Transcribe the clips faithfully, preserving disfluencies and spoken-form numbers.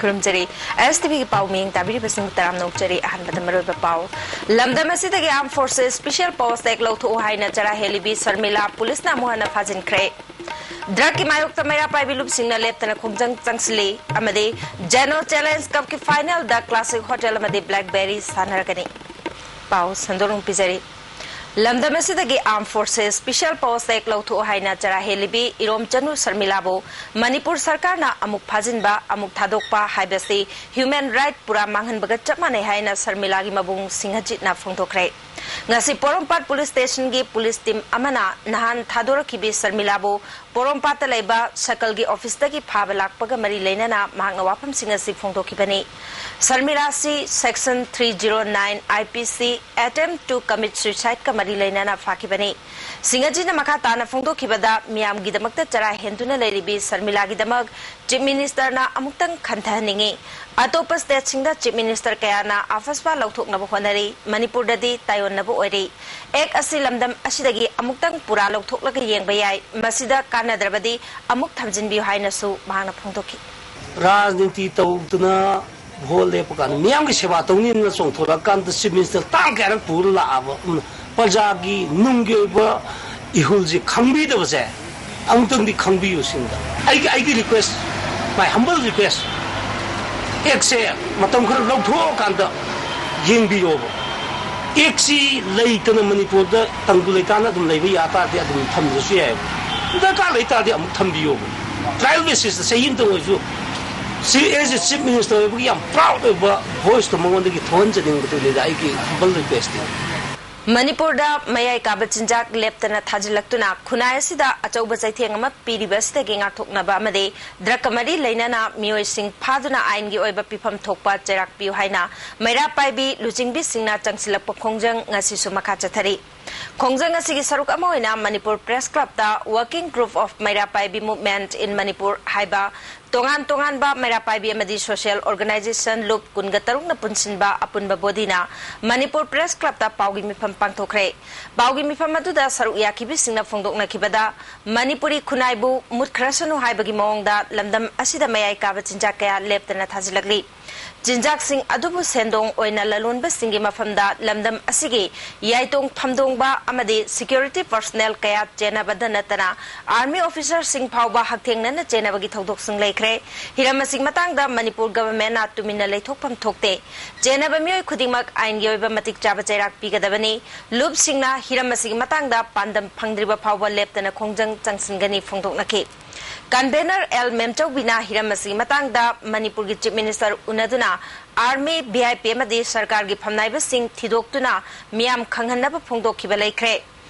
ꯈꯨꯔꯨꯝꯖꯔꯤ꯫ ꯑꯦꯁ T ꯚꯤꯒꯤ ꯄꯥꯎ ꯃꯤꯌꯦꯡ ꯇꯥꯕꯤꯔꯤꯕꯁꯤꯡꯕꯨ ꯇꯔꯥꯝꯅ ꯑꯣꯛꯆꯔꯤ꯫ ꯑꯍꯥꯟꯕꯗ ꯃꯔꯨꯑꯣꯏꯕ ꯄꯥꯎ꯫ ꯂꯝꯗꯝ ꯑꯁꯤꯗꯒꯤ Armed Forces Special Post Act ꯂꯧꯊꯣꯛꯎ ꯍꯥꯏꯅ ꯆꯔꯥ ꯍꯦꯜꯂꯤꯕꯤ ꯁꯔꯃꯤꯂꯥ ꯄꯨꯂꯤꯁꯅ ꯑꯃꯨꯛ ꯍꯟꯅ ꯐꯥꯖꯤꯟꯈ꯭ꯔꯦ꯫ ꯗ꯭ꯔꯒꯀꯤ ꯃꯥꯌꯣꯛꯇ ꯃꯩꯔꯥ ꯄꯥꯏꯕꯤ ꯂꯨꯞꯁꯤꯡꯅ ꯂꯦꯞꯇꯅ ꯈꯣꯡꯖꯪ ꯆꯪꯁꯤꯜꯂꯤ ꯑꯃꯗꯤ ꯖꯦꯅꯣ ꯆꯦꯂꯦꯟꯖ ꯀꯞꯀꯤ ꯐꯥꯏꯅꯦꯜꯗ ꯀ꯭ꯂꯥꯁꯤꯛ ꯍꯣꯇꯦꯜ ꯑꯃꯗꯤ ꯕ꯭ꯂꯦꯛꯕꯦꯔꯤ ꯁꯥꯟꯅꯔꯒꯅꯤ꯫ ꯄꯥꯎ ꯁꯟꯗꯣꯛꯅ ꯄꯤꯖꯔꯤ꯫ ꯂꯝꯗꯝ ꯑꯁꯤꯗꯒꯤ Armed Forces Special Post Act ꯂꯧꯊꯣꯛꯎ ꯍꯥꯏꯅ ꯆꯔꯥ ꯍꯦꯜꯂꯤꯕꯤ ꯏꯔꯣꯝꯆꯅꯨ ꯁꯔꯃꯤꯂꯥꯕꯨ ꯃꯅꯤꯄꯨꯔ ꯁꯔꯀꯥꯔꯅ ꯑꯃꯨꯛ ꯐꯥꯖꯤꯟꯕ, ꯑꯃꯨꯛ ꯊꯥꯗꯣꯛꯄ ꯍꯥꯏꯕꯁꯤ human right ꯄꯨꯔꯥ ꯃꯥꯡꯍꯟꯕꯒ ꯆꯞ ꯃꯥꯟꯅꯩ ꯍꯥꯏꯅ ꯁꯔꯃꯤꯂꯥꯒꯤ ꯃꯕꯨꯡ ꯁꯤꯡꯍꯖꯤꯠꯅ ꯐꯣꯡꯗꯣꯛꯈ꯭ꯔꯦ꯫ ꯉꯁꯤ ꯄꯣꯔꯣꯝꯄꯥꯠ ꯄꯨꯂꯤꯁ ꯁ꯭ꯇꯦꯁꯟꯒꯤ ꯄꯨꯂꯤꯁ ꯇꯤꯝ ꯑꯃꯅ ꯅꯍꯥꯟ ꯊꯥꯗꯣꯔꯛꯈꯤꯕꯤ ꯁꯔꯃꯤꯂꯥꯕꯨ ꯄꯣꯔꯣꯝꯄꯥꯠꯇ ꯂꯩꯕ ꯁꯀꯜꯒꯤ ꯑꯣꯐꯤꯁꯇꯒꯤ ꯐꯥꯕ ꯂꯥꯛꯄꯒ ꯃꯔꯤ ꯂꯩꯅꯅ ꯃꯍꯥꯛꯅ ꯋꯥꯐꯝꯁꯤꯡ ꯑꯁꯤ ꯐꯣꯡꯗꯣꯛꯈꯤꯕꯅꯤ꯫ ꯁꯔꯃꯤꯂꯥ ꯑꯁꯤ Section three zero nine I P C attempt to commit suicide ꯀ ꯃꯔꯤ ꯂꯩꯅꯅ ꯐꯥꯈꯤꯕꯅꯤ꯫ ꯁꯤꯡꯍꯖꯤꯠꯅ ꯃꯈꯥ ꯇꯥꯅ ꯐꯣꯡꯗꯣꯛꯈꯤꯕꯗ, ꯃꯤꯌꯥꯝꯒꯤꯗꯃꯛꯇ ꯆꯔꯥ ꯍꯦꯟꯗꯨꯅ ꯂꯩꯔꯤꯕꯤ ꯁꯔꯃꯤꯂꯥꯒꯤꯗꯃꯛ Chief Minister ꯅ ꯑꯃꯨꯛꯇꯪ ꯈꯟꯊꯍꯟꯅꯤꯡꯏ꯫ ꯑꯇꯣꯞꯄ state ꯁꯤꯡꯗ Chief Minister ꯀꯌꯥꯅ ꯑꯐꯁꯄꯥ ꯂꯧꯊꯣꯛꯅꯕ ꯍꯣꯠꯅꯔꯤ, ꯃꯅꯤꯄꯨꯔꯗꯗꯤ ꯇꯥꯏꯑꯣꯟꯅꯕ ꯑꯣꯏꯔꯤ꯫ Act ꯑꯁꯤ ꯂꯝꯗꯝ ꯑꯁꯤꯗꯒꯤ ꯑꯃꯨꯛꯇꯪ ꯄꯨꯔꯥ ꯂꯧꯊꯣꯛꯂꯒ ꯌꯦꯡꯕ ꯌꯥꯏ꯫ ꯃꯁꯤꯗ ꯀꯥꯟꯅꯗ꯭ꯔꯕꯗꯤ ꯑꯃꯨꯛ ꯊꯝꯖꯤꯟꯕꯤꯌꯨ ꯍꯥꯏꯅꯁꯨ ꯃꯍꯥꯛꯅ ꯐꯣꯡꯗꯣꯛꯈꯤ꯫ ꯔꯥꯖꯅꯤꯇꯤ ꯇꯧꯗꯅ ꯚꯣꯠ ꯂꯦꯞꯄ ꯀꯥꯟꯗ ꯃꯤꯌꯥꯝꯒꯤ ꯁꯦꯕꯥ ꯇꯧꯅꯤꯅ ꯆꯣꯡꯊꯣꯔꯛꯑꯀꯥꯟꯗ Chief Minister ꯇꯥꯡ ꯀꯌꯥꯔꯛ ꯄꯨꯔ ꯂꯥꯛꯑꯕ, ꯎꯝ, ꯄ꯭ꯔꯖꯥꯒꯤ ꯅꯨꯡꯒꯤ ꯑꯣꯏꯕ ꯏꯍꯨꯜꯁꯦ ꯈꯪꯕꯤꯗꯕꯁꯦ ꯑꯃꯨꯛꯇꯪꯗꯤ ꯈꯪꯕꯤꯌꯨ ꯁꯤꯅꯤꯗ꯫ ꯑꯩꯒꯤ, ꯑꯩꯒꯤ request, my humble request, Act ꯁꯦ ꯃꯇꯝ ꯈꯔ ꯂꯧꯊꯣꯛꯑꯀꯥꯟꯗ ꯌꯦꯡꯕꯤꯌꯣꯕ꯫ Act ꯁꯤ ꯂꯩꯇꯅ ꯃꯅꯤꯄꯨꯔꯗ ꯇꯪꯗꯨ ꯂꯩꯇꯥꯅ ꯑꯗꯨꯝ ꯂꯩꯕ ꯌꯥ ꯇꯥꯔꯗꯤ ꯑꯗꯨꯝ ꯊꯝꯗ꯭ꯔꯁꯨ ꯌꯥꯏꯑꯕ꯫ ꯗꯔꯀꯥꯔ ꯂꯩ ꯇꯥꯔꯗꯤ ꯑꯃꯨꯛ ꯊꯝꯕꯤꯌꯣꯕ꯫ Trial basis ꯇ ꯆꯍꯤ ꯑꯃꯇꯪ ꯑꯣꯏꯔꯁꯨ ꯁꯤ, as a Chief Minister ꯑꯣꯏꯕꯒꯤ ꯌꯥꯝ proud ꯑꯣꯏꯕ voice ꯇꯣ ꯃꯉꯣꯟꯗꯒꯤ ꯊꯣꯛꯍꯟꯖꯅꯤꯡꯕꯗꯨꯅꯤꯗ ꯑꯩꯒꯤ humble request ꯇꯤ꯫ ꯃꯅꯤꯄꯨꯔꯗ ꯃꯌꯥꯏ ꯀꯥꯕ ꯆꯤꯟꯖꯥꯛ ꯂꯦꯞꯇꯅ ꯊꯥꯖꯤꯜꯂꯛꯇꯨꯅ ꯈꯨꯟꯅꯥꯏ ꯑꯁꯤꯗ ꯑꯆꯧꯕ ꯆꯩꯊꯦꯡ ꯑꯃ ꯄꯤꯔꯤꯕ ꯑꯁꯤꯗꯒꯤ ꯉꯥꯛꯊꯣꯛꯅꯕ ꯑꯃꯗꯤ ꯗ꯭ꯔꯒꯀ ꯃꯔꯤ ꯂꯩꯅꯅ ꯃꯤꯑꯣꯏꯁꯤꯡ ꯐꯥꯗꯨꯅ ꯑꯥꯏꯟꯒꯤ ꯑꯣꯏꯕ ꯄꯤꯐꯝ ꯊꯣꯛꯄ ꯆꯩꯔꯥꯛ ꯄꯤꯌꯨ ꯍꯥꯏꯅ ꯃꯩꯔꯥ ꯄꯥꯏꯕꯤ ꯂꯨꯆꯤꯡꯕꯤꯁꯤꯡꯅ ꯆꯪꯁꯤꯜꯂꯛꯄ ꯈꯣꯡꯖꯪ ꯉꯁꯤꯁꯨ ꯃꯈꯥ ꯆꯠꯊꯔꯤ꯫ ꯈꯣꯡꯖꯪ ꯑꯁꯤꯒꯤ ꯁꯔꯨꯛ ꯑꯃ ꯑꯣꯏꯅ ꯃꯅꯤꯄꯨꯔ ꯄ꯭ꯔꯦꯁ ꯀ꯭ꯂꯕꯇ Working Group of Meira Paibi Movement in Manipur ꯍꯥꯏꯕ ꯇꯣꯉꯥꯟ ꯇꯣꯉꯥꯟꯕ ꯃꯩꯔꯥ ꯄꯥꯏꯕꯤ ꯑꯃꯗꯤ ꯁꯣꯁꯤꯌꯦꯜ ꯑꯣꯔꯒꯅꯥꯏꯖꯦꯁꯟ ꯂꯨꯞ ꯀꯨꯟꯒ ꯇꯔꯨꯛꯅ ꯄꯨꯟꯁꯤꯟꯕ ꯑꯄꯨꯟꯕ ꯕꯣꯗꯤꯅ ꯃꯅꯤꯄꯨꯔ ꯄ꯭ꯔꯦꯁ ꯀ꯭ꯂꯕꯇ ꯄꯥꯎꯒꯤ ꯃꯤꯐꯝ ꯄꯥꯡꯊꯣꯛꯈ꯭ꯔꯦ꯫ ꯄꯥꯎꯒꯤ ꯃꯤꯐꯝ ꯑꯗꯨꯗ ꯁꯔꯨꯛ ꯌꯥꯈꯤꯕꯁꯤꯡꯅ ꯐꯣꯡꯗꯣꯛꯅꯈꯤꯕꯗ, ꯃꯅꯤꯄꯨꯔꯤ ꯈꯨꯟꯅꯥꯏꯕꯨ ꯃꯨꯠꯈ꯭ꯔꯁꯅꯨ ꯍꯥꯏꯕꯒꯤ ꯃꯑꯣꯡꯗ ꯂꯝꯗꯝ ꯑꯁꯤꯗ ꯃꯌꯥꯏ ꯀꯥꯕ ꯆꯤꯟꯖꯥꯛ ꯀꯌꯥ ꯂꯦꯞꯇꯅ ꯊꯥꯖꯤꯜꯂꯛꯂꯤ꯫ ꯆꯤꯟꯖꯥꯛꯁꯤꯡ ꯑꯗꯨꯕꯨ ꯁꯦꯟꯗꯣꯡ ꯑꯣꯏꯅ ꯂꯂꯣꯟꯕꯁꯤꯡꯒꯤ ꯃꯐꯝꯗ ꯂꯝꯗꯝ ꯑꯁꯤꯒꯤ ꯌꯥꯏꯇꯣꯡ ꯐꯝꯗꯣꯡꯕ ꯑꯃꯗꯤ ꯁꯦꯀ꯭ꯌꯨꯔꯤꯇꯤ ꯄꯔꯁꯅꯦꯜ ꯀꯌꯥ ꯆꯦꯟꯅꯕꯗ ꯅꯠꯇꯅ ꯑꯥꯔꯃꯤ ꯑꯣꯐꯤꯁꯔꯁꯤꯡ ꯐꯥꯎꯕ ꯍꯛꯊꯦꯡꯅꯅ ꯆꯦꯟꯅꯕꯒꯤ ꯊꯧꯗꯣꯛꯁꯤꯡ ꯂꯩꯈ꯭ꯔꯦ꯫ ꯍꯤꯔꯝ ꯑꯁꯤꯒꯤ ꯃꯇꯥꯡꯗ ꯃꯅꯤꯄꯨꯔ ꯒꯚꯔꯟꯃꯦꯟꯠꯅ ꯇꯨꯃꯤꯟꯅ ꯂꯩꯊꯣꯛꯐꯝ ꯊꯣꯛꯇꯦ꯫ ꯆꯦꯟꯅꯕ ꯃꯤꯑꯣꯏ ꯈꯨꯗꯤꯡꯃꯛ ꯑꯥꯏꯟꯒꯤ ꯑꯣꯏꯕ ꯃꯇꯤꯛ ꯆꯥꯕ ꯆꯩꯔꯥꯛ ꯄꯤꯒꯗꯕꯅꯤ꯫ ꯂꯨꯞꯁꯤꯡꯅ ꯍꯤꯔꯝ ꯑꯁꯤꯒꯤ ꯃꯇꯥꯡꯗ ꯄꯥꯟꯗꯝ ꯐꯪꯗ꯭ꯔꯤꯕ ꯐꯥꯎꯕ ꯂꯦꯞꯇꯅ ꯈꯣꯡꯖꯪ ꯆꯪꯁꯤꯟꯒꯅꯤ ꯐꯣꯡꯗꯣꯛꯅꯈꯤ꯫ ꯀꯟꯚꯦꯅꯔ ꯑꯦꯜ ꯃꯦꯝꯆꯧꯕꯤꯅ ꯍꯤꯔꯝ ꯑꯁꯤꯒꯤ ꯃꯇꯥꯡꯗ ꯃꯅꯤꯄꯨꯔꯒꯤ ꯆꯤꯐ ꯃꯤꯅꯤꯁꯇꯔ ꯎꯅꯗꯨꯅ ꯑꯥꯔꯃꯤ, ꯚꯤ ꯑꯥꯏ ꯄꯤ ꯑꯃꯗꯤ ꯁꯔꯀꯥꯔꯒꯤ ꯐꯝꯅꯥꯏꯕꯁꯤꯡ ꯊꯤꯗꯣꯛꯇꯨꯅ ꯃꯤꯌꯥꯝ ꯈꯪꯍꯟꯅꯕ ꯐꯣꯡꯗꯣꯛꯈꯤꯕ ꯂꯩꯈ꯭ꯔꯦ꯫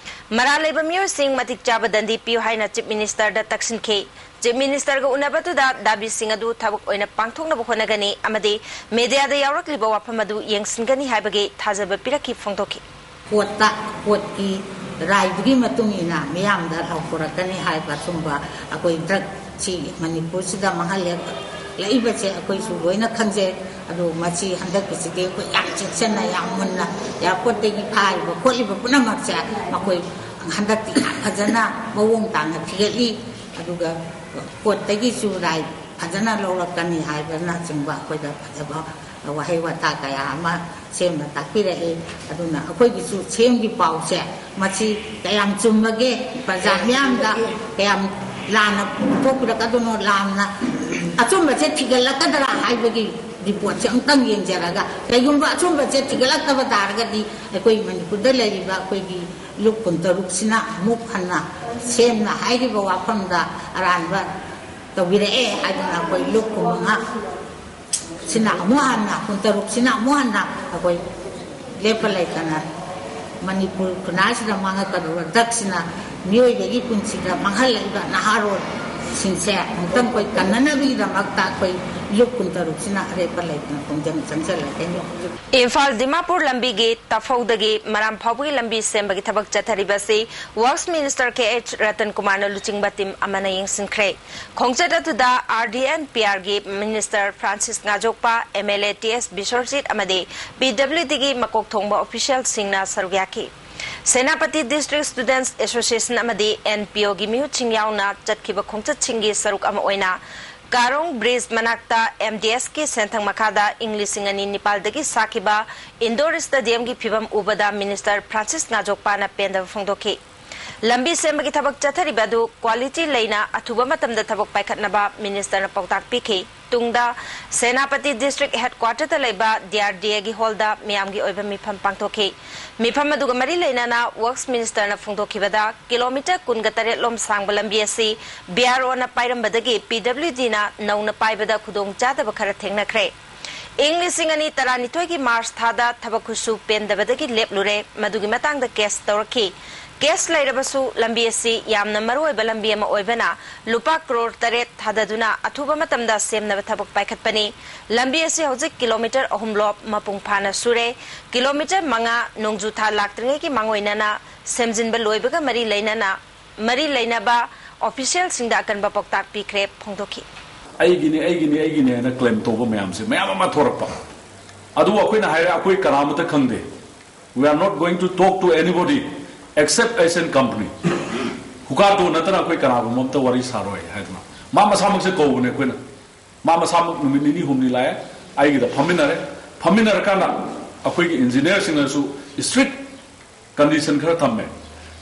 ꯃꯔꯥꯜ ꯂꯩꯕ ꯃꯤꯑꯣꯏꯁꯤꯡ ꯃꯇꯤꯛ ꯆꯥꯕ ꯗꯟꯗꯤ ꯄꯤꯌꯨ ꯍꯥꯏꯅ ꯆꯤꯐ ꯃꯤꯅꯤꯁꯇꯔꯗ ꯇꯛꯁꯤꯟꯈꯤ꯫ ꯆꯤꯐ ꯃꯤꯅꯤꯁꯇꯔꯒ ꯎꯅꯕꯗꯨꯗ ꯗꯥꯕꯤꯁꯤꯡ ꯑꯗꯨ ꯊꯕꯛ ꯑꯣꯏꯅ ꯄꯥꯡꯊꯣꯛꯅꯕ ꯍꯣꯠꯅꯒꯅꯤ ꯑꯃꯗꯤ ꯃꯦꯗꯤꯌꯥꯗ ꯌꯥꯎꯔꯛꯂꯤꯕ ꯋꯥꯐꯝ ꯑꯗꯨ ꯌꯦꯡꯁꯤꯟꯒꯅꯤ ꯍꯥꯏꯕꯒꯤ ꯊꯥꯖꯕ ꯄꯤꯔꯛꯈꯤ ꯐꯣꯡꯗꯣꯛꯈꯤ꯫ ꯀꯣꯔꯠꯇ, ꯀꯣꯔꯠꯀꯤ ꯔꯥꯏꯗꯨꯒꯤ ꯃꯇꯨꯡ ꯏꯟꯅ ꯃꯤꯌꯥꯝꯗ ꯂꯥꯎꯊꯣꯔꯛꯀꯅꯤ ꯍꯥꯏꯕ ꯑꯆꯨꯝꯕ ꯑꯩꯈꯣꯏ ꯗ꯭ꯔꯒꯁꯤ ꯃꯅꯤꯄꯨꯔꯁꯤꯗ ꯃꯥꯡꯍꯜꯂꯛꯂꯛꯏꯕꯁꯦ ꯑꯩꯈꯣꯏꯁꯨ ꯂꯣꯏꯅ ꯈꯪꯖꯩ꯫ ꯑꯗꯨ ꯃꯁꯤ ꯍꯟꯗꯛꯀꯤꯁꯤꯗꯤ ꯑꯩꯈꯣꯏ ꯌꯥꯝ ꯆꯦꯛꯁꯤꯟꯅ, ꯌꯥꯝ ꯃꯨꯟꯅ, ꯑꯦꯌꯥꯔꯄꯣꯔꯠꯇꯒꯤ ꯐꯥꯔꯤꯕ ꯈꯣꯠꯂꯤꯕ ꯄꯨꯝꯅꯃꯛꯁꯦ ꯃꯈꯣꯏ ꯍꯟꯗꯛꯇꯤ ꯌꯥꯝ ꯐꯖꯅ ꯃꯑꯣꯡ ꯇꯥꯅ ꯊꯤꯒꯠꯂꯤ꯫ ꯑꯗꯨꯒ ꯀꯣꯔꯠꯇꯒꯤꯁꯨ ꯔꯥꯏ ꯐꯖꯅ ꯂꯧꯔꯛꯀꯅꯤ ꯍꯥꯏꯕꯅꯆꯤꯡꯕ ꯑꯩꯈꯣꯏꯗ ꯐꯖꯕ ꯋꯥꯍꯩ ꯋꯥꯇꯥ ꯀꯌꯥ ꯑꯃ ꯁꯦꯝꯅ ꯇꯥꯛꯄꯤꯔꯛꯏ꯫ ꯑꯗꯨꯅ ꯑꯩꯈꯣꯏꯒꯤꯁꯨ ꯁꯦꯝꯒꯤ ꯄꯥꯎꯁꯦ ꯃꯁꯤ ꯀꯌꯥꯝ ꯆꯨꯝꯕꯒꯦ, ꯄ꯭ꯔꯖꯥ ꯃꯤꯌꯥꯝꯗ ꯀꯌꯥꯝ ꯂꯥꯟꯅ ꯊꯣꯛꯄꯤꯔꯛꯀꯗꯣꯏꯅꯣ, ꯂꯥꯟꯅ ꯑꯆꯨꯝꯕꯁꯦ ꯊꯤꯒꯠꯂꯛꯀꯗ꯭ꯔꯥ ꯍꯥꯏꯕꯒꯤ ꯔꯤꯄꯣꯔꯠꯁꯦ ꯑꯃꯨꯛꯇꯪ ꯌꯦꯡꯖꯔꯒ, ꯀꯩꯒꯨꯝꯕ ꯑꯆꯨꯝꯕꯁꯦ ꯊꯤꯒꯠꯂꯛꯇꯕ ꯇꯥꯔꯒꯗꯤ ꯑꯩꯈꯣꯏ ꯃꯅꯤꯄꯨꯔꯗ ꯂꯩꯔꯤꯕ ꯑꯩꯈꯣꯏꯒꯤ ꯂꯨꯞ ꯀꯨꯟꯇꯔꯨꯛꯁꯤꯅ ꯑꯃꯨꯛ ꯍꯟꯅ ꯁꯦꯝꯅ ꯍꯥꯏꯔꯤꯕ ꯋꯥꯐꯝꯗ ꯑꯔꯥꯟꯕ ꯇꯧꯕꯤꯔꯛꯑꯦ ꯍꯥꯏꯗꯅ ꯑꯩꯈꯣꯏ ꯂꯨꯞ ꯀꯨꯟꯃꯉꯥ ꯁꯤꯅ ꯑꯃꯨꯛ ꯍꯟꯅ, ꯀꯨꯟꯇꯔꯨꯛꯁꯤꯅ ꯑꯃꯨꯛ ꯍꯟꯅ ꯑꯩꯈꯣꯏ ꯂꯦꯞꯄ ꯂꯩꯇꯅ ꯃꯅꯤꯄꯨꯔ ꯈꯨꯟꯅꯥꯏꯁꯤꯗ ꯃꯥꯡꯉꯛꯀꯗꯧꯕ ꯗ꯭ꯔꯒꯁꯤꯅ ꯃꯤꯑꯣꯏꯕꯒꯤ ꯄꯨꯟꯁꯤꯗ ꯃꯥꯡꯍꯜꯂꯛꯏꯕ ꯅꯍꯥꯔꯣꯜ ꯁꯤꯡꯁꯦ ꯑꯃꯨꯛꯇꯪ ꯑꯩꯈꯣꯏ ꯀꯟꯅꯅꯕꯒꯤꯗꯃꯛꯇ ꯑꯩꯈꯣꯏ ꯂꯨꯞ ꯀꯨꯟꯇꯔꯨꯛꯁꯤꯅ ꯑꯔꯦꯞꯄ ꯂꯩꯇꯅ ꯈꯣꯡꯖꯪ ꯆꯪꯁꯤꯜꯂꯒꯦ꯫ ꯏꯝꯐꯥꯜ ꯗꯤꯃꯥꯄꯨꯔ ꯂꯝꯕꯤꯒꯤ ꯇꯐꯧꯗꯒꯤ ꯃꯔꯥꯝ ꯐꯥꯎꯕꯒꯤ ꯂꯝꯕꯤ ꯁꯦꯝꯕꯒꯤ ꯊꯕꯛ ꯆꯠꯊꯔꯤꯕ ꯑꯁꯤ works minister K H Ratan ꯀꯨꯃꯥꯔꯅ ꯂꯨꯆꯤꯡꯕ ꯇꯤꯝ ꯑꯃꯅ ꯌꯦꯡꯁꯤꯟꯈ꯭ꯔꯦ꯫ ꯈꯣꯡꯆꯠ ꯑꯗꯨꯗ ꯑꯥꯔ ꯗꯤ ꯑꯦꯟ ꯄꯤ ꯑꯥꯔꯒꯤ minister Francis Ngajokpa, M L A T S Biswajit ꯑꯃꯗꯤ ꯄꯤ ꯗꯕ꯭ꯂꯤꯎ ꯗꯤꯒꯤ ꯃꯀꯣꯛ ꯊꯣꯡꯕ ꯑꯣꯐꯤꯁꯤꯌꯦꯜꯁꯤꯡꯅ ꯁꯔꯨꯛ ꯌꯥꯈꯤ꯫ ꯁꯦꯅꯥꯄꯇꯤ ꯗꯤꯁꯇ꯭ꯔꯤꯛ ꯁ꯭ꯇꯨꯗꯦꯟꯠꯁ ꯑꯦꯁꯣꯁꯤꯌꯦꯁꯟ ꯑꯃꯗꯤ ꯑꯦꯟ ꯄꯤ ꯑꯣꯒꯤ ꯃꯤꯍꯨꯠꯁꯤꯡ ꯌꯥꯎꯅ ꯆꯠꯈꯤꯕ ꯈꯣꯡꯆꯠꯁꯤꯡꯒꯤ ꯁꯔꯨꯛ ꯑꯃ ꯑꯣꯏꯅ ꯀꯥꯔꯣꯡ ꯕ꯭ꯔꯤꯖ ꯃꯅꯥꯛꯇ ꯑꯦꯝ ꯗꯤ ꯑꯦꯁꯀꯤ ꯁꯦꯟꯊꯪ ꯃꯈꯥꯗ ꯏꯪ ꯂꯤꯁꯤꯡ ꯑꯅꯤ ꯅꯤꯄꯥꯜꯗꯒꯤ ꯁꯥꯈꯤꯕ ꯏꯟꯗꯣꯔ ꯁ꯭ꯇꯦꯗꯤꯌꯝꯒꯤ ꯐꯤꯕꯝ ꯎꯕꯗ ꯃꯤꯅꯤꯁꯇꯔ ꯐ꯭ꯔꯥꯟꯁꯤꯁ ꯉꯥꯖꯣꯛꯄꯥꯅ ꯄꯦꯟꯗꯕ ꯐꯣꯡꯗꯣꯛꯈꯤ꯫ ꯂꯝꯕꯤ ꯁꯦꯝꯕꯒꯤ ꯊꯕꯛ ꯆꯠꯊꯔꯤꯕ ꯑꯗꯨ ꯀ꯭ꯋꯥꯂꯤꯇꯤ ꯂꯩꯅ ꯑꯊꯨꯕ ꯃꯇꯝꯗ ꯊꯕꯛ ꯄꯥꯏꯈꯠꯅꯕ ꯃꯤꯅꯤꯁꯇꯔꯅ ꯄꯥꯎꯇꯥꯛ ꯄꯤꯈꯤ꯫ ꯇꯨꯡꯗ ꯁꯦꯅꯥꯄꯇꯤ ꯗꯤꯁꯇ꯭ꯔꯤꯛ ꯍꯦꯗꯀ꯭ꯋꯥꯇꯔꯗ ꯂꯩꯕ ꯗꯤ ꯑꯥꯔ ꯗꯤ ꯑꯦꯒꯤ ꯍꯣꯜꯗ ꯃꯤꯌꯥꯝꯒꯤ ꯑꯣꯏꯕ ꯃꯤꯐꯝ ꯄꯥꯡꯊꯣꯛꯈꯤ꯫ ꯃꯤꯐꯝ ꯑꯗꯨꯒ ꯃꯔꯤ ꯂꯩꯅꯅ ꯋꯔꯛꯁ ꯃꯤꯅꯤꯁꯇꯔꯅ ꯐꯣꯡꯗꯣꯛꯈꯤꯕꯗ ꯀꯤꯂꯣꯃꯤꯇꯔ ꯀꯨꯟꯒ ꯇꯔꯦꯠ ꯂꯣꯝ ꯁꯥꯡꯕ ꯂꯝꯕꯤ ꯑꯁꯤ ꯕꯤ ꯑꯥꯔ ꯑꯣꯅ ꯄꯥꯏꯔꯝꯕꯗꯒꯤ ꯄꯤ ꯗꯕ꯭ꯂꯤꯎ ꯗꯤꯅ ꯅꯧꯅ ꯄꯥꯏꯕꯗ ꯈꯨꯗꯣꯡꯆꯥꯗꯕ ꯈꯔ ꯊꯦꯡꯅꯈ꯭ꯔꯦ꯫ ꯏꯪ ꯂꯤꯁꯤꯡ ꯑꯅꯤ ꯇꯔꯥꯅꯤꯊꯣꯏꯒꯤ ꯃꯥꯔꯆ ꯊꯥꯗ ꯊꯕꯛ ꯈꯨꯠꯁꯨ ꯄꯦꯟꯗꯕꯗꯒꯤ ꯂꯦꯞꯂꯨꯔꯦ꯫ ꯃꯗꯨꯒꯤ ꯃꯇꯥꯡꯗ ꯀꯦꯁ ꯇꯧꯔꯛꯈꯤ꯫ ꯀꯦꯁ ꯂꯩꯔꯕꯁꯨ ꯂꯝꯕꯤ ꯑꯁꯤ ꯌꯥꯝꯅ ꯃꯔꯨꯑꯣꯏꯕ ꯂꯝꯕꯤ ꯑꯃ ꯑꯣꯏꯕꯅ ꯂꯨꯄꯥ ꯀ꯭ꯔꯣꯔ ꯇꯔꯦꯠ ꯊꯥꯗꯗꯨꯅ ꯑꯊꯨꯕ ꯃꯇꯝꯗ ꯁꯦꯝꯅꯕ ꯊꯕꯛ ꯄꯥꯏꯈꯠꯄꯅꯤ꯫ ꯂꯝꯕꯤ ꯑꯁꯤ ꯍꯧꯖꯤꯛ ꯀꯤꯂꯣꯃꯤꯇꯔ ꯑꯍꯨꯝ ꯂꯣꯝ ꯃꯄꯨꯡ ꯐꯥꯅ ꯁꯨꯔꯦ꯫ ꯀꯤꯂꯣꯃꯤꯇꯔ ꯃꯉꯥ ꯅꯣꯡꯖꯨ ꯊꯥ ꯂꯥꯛꯇ꯭ꯔꯤꯉꯩꯒꯤ ꯃꯥꯡꯑꯣꯏꯅꯅ ꯁꯦꯝꯖꯤꯟꯕ ꯂꯣꯏꯕꯒ ꯃꯔꯤ ꯂꯩꯅꯅ ꯃꯔꯤ ꯂꯩꯅꯕ ꯑꯣꯐꯤꯁꯤꯌꯦꯜꯁꯤꯡꯗ ꯑꯀꯟꯕ ꯄꯥꯎꯇꯥꯛ ꯄꯤꯈ꯭ꯔꯦ ꯐꯣꯡꯗꯣꯛꯈꯤ꯫ ꯑꯩꯒꯤꯅꯤ, ꯑꯩꯒꯤꯅꯤ, ꯑꯩꯒꯤꯅꯤ ꯍꯥꯏꯅ ꯀ꯭ꯂꯦꯝ ꯇꯧꯕ ꯃꯌꯥꯝꯁꯦ ꯃꯌꯥꯝ ꯑꯃ ꯊꯣꯔꯛꯄ꯫ ꯑꯗꯨꯕꯨ ꯑꯩꯈꯣꯏꯅ ꯍꯥꯏꯔꯦ, ꯑꯩꯈꯣꯏ ꯀꯅꯥꯃꯠꯇ ꯈꯪꯗꯦ꯫ We are not going to talk to anybody except Asian company. ꯍꯨꯀꯥꯇꯣ ꯅꯠꯇꯅ ꯑꯩꯈꯣꯏ ꯀꯅꯥꯒꯨꯝꯕ ꯑꯝꯇ ꯋꯥꯔꯤ ꯁꯥꯔꯣꯏ ꯍꯥꯏꯗꯅ ꯃꯥ ꯃꯁꯥꯃꯛꯁꯦ ꯀꯧꯕꯅꯦ ꯑꯩꯈꯣꯏꯅ꯫ ꯃꯥ ꯃꯁꯥꯃꯛ ꯅꯨꯃꯤꯠ ꯅꯤꯅꯤ ꯍꯨꯝꯅꯤ ꯂꯥꯛꯑꯦ, ꯑꯩꯒꯤꯗ ꯐꯝꯃꯤꯟꯅꯔꯦ꯫ ꯐꯝꯃꯤꯟꯅꯔꯀꯥꯟꯗ ꯑꯩꯈꯣꯏꯒꯤ ꯏꯟꯖꯤꯅꯤꯌꯔꯁꯤꯡꯅꯁꯨ ꯏꯁꯇ꯭ꯔꯤꯛ ꯀꯟꯗꯤꯁꯟ ꯈꯔ ꯊꯝꯃꯦ꯫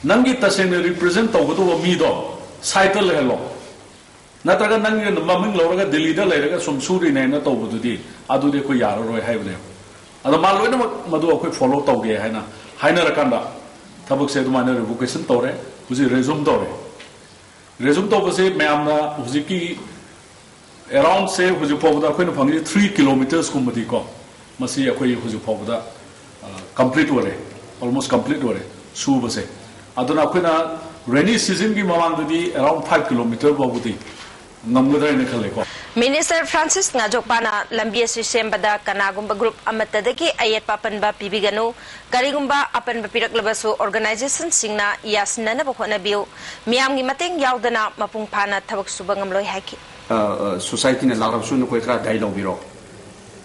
ꯅꯪꯒꯤ ꯇꯁꯦꯡꯅ ꯔꯤꯄ꯭ꯔꯖꯦꯟ ꯇꯧꯒꯗꯧꯕ ꯃꯤꯗꯣ ꯁꯥꯏꯠꯇ ꯂꯩꯍꯜꯂꯣ꯫ ꯅꯠꯇ꯭ꯔꯒ ꯅꯪꯒꯤ ꯃꯃꯤꯡ ꯂꯧꯔꯒ ꯗꯤꯜꯂꯤꯗ ꯂꯩꯔꯒ ꯁꯨꯝ ꯁꯨꯔꯤꯅꯦꯅ ꯇꯧꯕꯗꯨꯗꯤ ꯑꯗꯨꯗꯤ ꯑꯩꯈꯣꯏ ꯌꯥꯔꯔꯣꯏ ꯍꯥꯏꯕꯅꯦꯕ꯫ ꯑꯗꯣ ꯃꯥ ꯂꯣꯏꯅꯃꯛ ꯃꯗꯨ ꯑꯩꯈꯣꯏ ꯐꯣꯂꯣ ꯇꯧꯒꯦ ꯍꯥꯏꯅ ꯍꯥꯏꯅꯔꯀꯥꯟꯗ ꯊꯕꯛꯁꯦ ꯑꯗꯨꯃꯥꯏꯅ ꯔꯤꯚꯣꯀꯦꯁꯟ ꯇꯧꯔꯦ꯫ ꯍꯧꯖꯤꯛ ꯔꯦꯖꯨꯝ ꯇꯧꯔꯦ꯫ ꯔꯦꯖꯨꯝ ꯇꯧꯕꯁꯦ ꯃꯌꯥꯝꯅ ꯍꯧꯖꯤꯛꯀꯤ ꯑꯦꯔꯥꯎꯟꯁꯦ ꯍꯧꯖꯤꯛ ꯐꯥꯎꯕꯗ ꯑꯩꯈꯣꯏꯅ ꯐꯪꯉꯤꯁꯦ ꯊ꯭ꯔꯤ ꯀꯤꯂꯣꯃꯤꯇꯔꯁꯀꯨꯝꯕꯗꯤꯀꯣ꯫ ꯃꯁꯤ ꯑꯩꯈꯣꯏ ꯍꯧꯖꯤꯛ ꯐꯥꯎꯕꯗ ꯀꯝꯄ꯭ꯂꯤꯠ ꯑꯣꯏꯔꯦ, ꯑꯣꯜꯃꯣꯁ ꯀꯝꯄ꯭ꯂꯤꯠ ꯑꯣꯏꯔꯦ ꯁꯨꯕꯁꯦ꯫ ꯑꯗꯨꯅ ꯑꯩꯈꯣꯏꯅ Rainy seasonꯒꯤ ꯃꯃꯥꯡꯗꯗꯤ around five kilometre ꯐꯥꯎꯕꯗꯤ ꯉꯝꯒꯗ꯭ꯔꯥ ꯍꯥꯏꯅ ꯈꯜꯂꯦꯀꯣ꯫ ꯃꯤꯅꯤꯁꯇꯔ ꯐ꯭ꯔꯥꯟꯁꯤꯁ ꯉꯥꯖꯣꯛꯄꯥꯅ ꯂꯝꯕꯤ ꯑꯁꯤ ꯁꯦꯝꯕꯗ ꯀꯅꯥꯒꯨꯝꯕ ꯒ꯭ꯔꯨꯞ ꯑꯃꯠꯇꯗꯒꯤ ꯑꯌꯦꯠꯄ ꯑꯄꯟꯕ ꯄꯤꯕꯤꯒꯅꯨ꯫ ꯀꯔꯤꯒꯨꯝꯕ ꯑꯄꯟꯕ ꯄꯤꯔꯛꯂꯕꯁꯨ ꯑꯣꯔꯒꯅꯥꯏꯖꯦꯁꯟꯁꯤꯡꯅ ꯌꯥꯁꯤꯟꯅꯅꯕ ꯍꯣꯠꯅꯕꯤꯌꯨ꯫ ꯃꯤꯌꯥꯝꯒꯤ ꯃꯇꯦꯡ ꯌꯥꯎꯗꯅ ꯃꯄꯨꯡ ꯐꯥꯅ ꯊꯕꯛ ꯁꯨꯕ ꯉꯝꯂꯣꯏ ꯍꯥꯏꯈꯤ꯫ ꯁꯣꯁꯥꯏꯇꯤꯅ ꯂꯥꯛꯂꯕꯁꯨ ꯅꯈꯣꯏ ꯈꯔ ꯗꯥꯏ ꯂꯧꯕꯤꯔꯣ꯫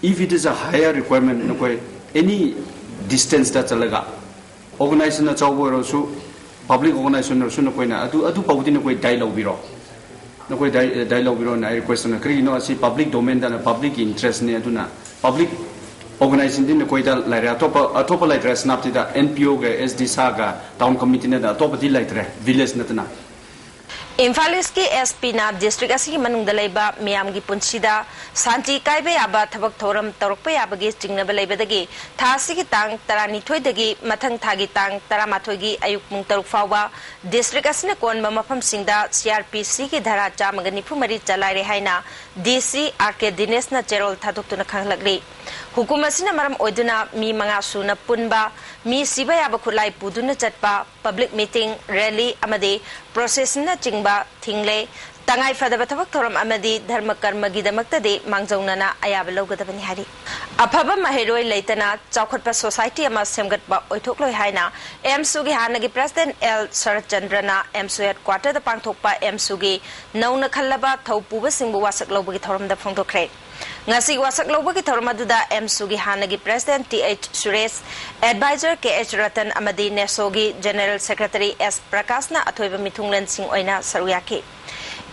If it is a higher requirement, ꯅꯈꯣꯏ any distanceꯇ ꯆꯠꯂꯒ organization ꯑꯆꯧꯕ ꯑꯣꯏꯔꯁꯨ, public organization ꯑꯣꯏꯔꯁꯨ, ꯅꯈꯣꯏꯅ ꯑꯗꯨ ꯑꯗꯨ ꯐꯥꯎꯕꯗꯤ ꯅꯈꯣꯏ ꯗꯥꯏ ꯂꯧꯕꯤꯔꯣ꯫ ꯅꯈꯣꯏ ꯗꯥꯏ ꯗꯥꯏ ꯂꯧꯕꯤꯔꯣꯅ ꯑꯩ ꯔꯤꯀ꯭ꯋꯦꯁ ꯇꯧꯅ꯫ ꯀꯔꯤꯒꯤꯅꯣ, ꯑꯁꯤ ꯄꯕ꯭ꯂꯤꯛ ꯗꯣꯃꯦꯟꯗꯅ ꯄꯕ꯭ꯂꯤꯛꯀꯤ ꯏꯟꯇꯔꯦꯁꯅꯤ꯫ ꯑꯗꯨꯅ ꯄꯕ꯭ꯂꯤꯛ ꯑꯣꯔꯒꯅꯥꯏꯖꯦꯁꯟꯗꯤ ꯅꯈꯣꯏꯗ ꯂꯩꯔꯦ, ꯑꯇꯣꯞꯄ ꯑꯇꯣꯞꯄ ꯂꯩꯇ꯭ꯔꯦ꯫ ꯁꯦꯅꯥꯄꯇꯤꯗ ꯑꯦꯟ ꯄꯤ ꯑꯣꯒ ꯑꯦꯁ ꯗꯤ ꯁꯥꯒ ꯇꯥꯎꯟ ꯀꯃꯤꯇꯤꯅꯗ ꯑꯇꯣꯞꯄꯗꯤ ꯂꯩꯇ꯭ꯔꯦ, ꯚꯤꯂꯦꯖ ꯅꯠꯇꯅ꯫ ꯏꯝꯐꯥꯜ ꯏꯁꯀꯤ ꯑꯦꯁ ꯄꯤꯅ ꯗꯤꯁꯇ꯭ꯔꯤꯛ ꯑꯁꯤꯒꯤ ꯃꯅꯨꯡꯗ ꯂꯩꯕ ꯃꯤꯌꯥꯝꯒꯤ ꯄꯨꯟꯁꯤꯗ ꯁꯥꯟꯇꯤ ꯀꯥꯏꯕ ꯌꯥꯕ ꯊꯕꯛ ꯊꯧꯔꯝ ꯇꯧꯔꯛꯄ ꯌꯥꯕꯒꯤ ꯆꯤꯡꯅꯕ ꯂꯩꯕꯗꯒꯤ ꯊꯥ ꯑꯁꯤꯒꯤ ꯇꯥꯡ ꯇꯔꯥꯅꯤꯊꯣꯏꯗꯒꯤ ꯃꯊꯪ ꯊꯥꯒꯤ ꯇꯥꯡ ꯇꯔꯥꯃꯥꯊꯣꯏꯒꯤ ꯑꯌꯨꯛ ꯄꯨꯡ ꯇꯔꯨꯛ ꯐꯥꯎꯕ ꯗꯤꯁꯇ꯭ꯔꯤꯛ ꯑꯁꯤꯅ ꯀꯣꯟꯕ ꯃꯐꯝꯁꯤꯡꯗ ꯁꯤ ꯑꯥꯔ ꯄꯤ ꯁꯤꯒꯤ ꯙꯥꯔꯥ ꯆꯥꯝꯃꯒ ꯅꯤꯐꯨ ꯃꯔꯤ ꯆꯂꯥꯏꯔꯦ ꯍꯥꯏꯅ ꯗꯤ ꯁꯤ ꯑꯥꯔ ꯀꯦ ꯗꯤꯅꯦꯁꯅ ꯆꯦꯔꯣꯜ ꯊꯥꯗꯣꯛꯇꯨꯅ ꯈꯪꯍꯜꯂꯛꯂꯤ꯫ ꯍꯨꯀꯨꯝ ꯑꯁꯤꯅ ꯃꯔꯝ ꯑꯣꯏꯗꯨꯅ ꯃꯤ ꯃꯉꯥ ꯁꯨꯅ ꯄꯨꯟꯕ, ꯃꯤ ꯁꯤꯕ ꯌꯥꯕ ꯈꯨꯠꯂꯥꯏ ꯄꯨꯗꯨꯅ ꯆꯠꯄ, ꯄꯕ꯭ꯂꯤꯛ ꯃꯤꯇꯤꯡ, ꯔꯦꯂꯤ ꯑꯃꯗꯤ ꯄ꯭ꯔꯣꯁꯦꯁꯟꯅꯆꯤꯡꯕ ꯊꯤꯡꯂꯦ꯫ ꯇꯉꯥꯏ ꯐꯗꯕ ꯊꯕꯛ ꯊꯧꯔꯝ ꯑꯃꯗꯤ ꯙꯔꯃ ꯀꯔꯃꯒꯤꯗꯃꯛꯇꯗꯤ ꯃꯥꯡꯖꯧꯅꯅ ꯑꯌꯥꯕ ꯂꯧꯒꯗꯕꯅꯤ ꯍꯥꯏꯔꯤ꯫ ꯑꯐꯕ ꯃꯍꯩꯔꯣꯏ ꯂꯩꯇꯅ ꯆꯥꯎꯈꯠꯄ ꯁꯣꯁꯥꯏꯇꯤ ꯑꯃ ꯁꯦꯝꯒꯠꯄ ꯑꯣꯏꯊꯣꯛꯂꯣꯏ ꯍꯥꯏꯅ ꯑꯦꯝꯁꯨꯒꯤ ꯍꯥꯟꯅꯒꯤ ꯄ꯭ꯔꯦꯁꯤꯗꯦꯟꯠ ꯑꯦꯜ ꯁꯔꯠꯆꯟꯗ꯭ꯔꯅ ꯑꯦꯝꯁꯨ ꯍꯦꯗꯀ꯭ꯋꯥꯇꯔꯗ ꯄꯥꯡꯊꯣꯛꯄ ꯑꯦꯝꯁꯨꯒꯤ ꯅꯧꯅ ꯈꯜꯂꯕ ꯊꯧ ꯄꯨꯕꯁꯤꯡꯕꯨ ꯋꯥꯁꯛ ꯂꯧꯕꯒꯤ ꯊꯧꯔꯝꯗ ꯐꯣꯡꯗꯣꯛꯈ꯭ꯔꯦ꯫ ꯉꯁꯤꯒꯤ ꯋꯥꯁꯛ ꯂꯧꯕꯒꯤ ꯊꯧꯔꯝ ꯑꯗꯨꯗ ꯑꯦꯝꯁꯨꯒꯤ ꯍꯥꯟꯅꯒꯤ president T H Suresh, adviser K H Ratan ꯑꯃꯗꯤ ꯅꯦꯁꯣꯒꯤ ꯖꯦꯅꯦꯔꯦꯜ ꯁꯦꯀ꯭ꯔꯦꯇꯔꯤ ꯑꯦꯁ ꯄ꯭ꯔꯀꯥꯁꯅ ꯑꯊꯣꯏꯕ ꯃꯤꯊꯨꯡꯂꯦꯟꯁꯤꯡ ꯑꯣꯏꯅ ꯁꯔꯨꯛ ꯌꯥꯈꯤ꯫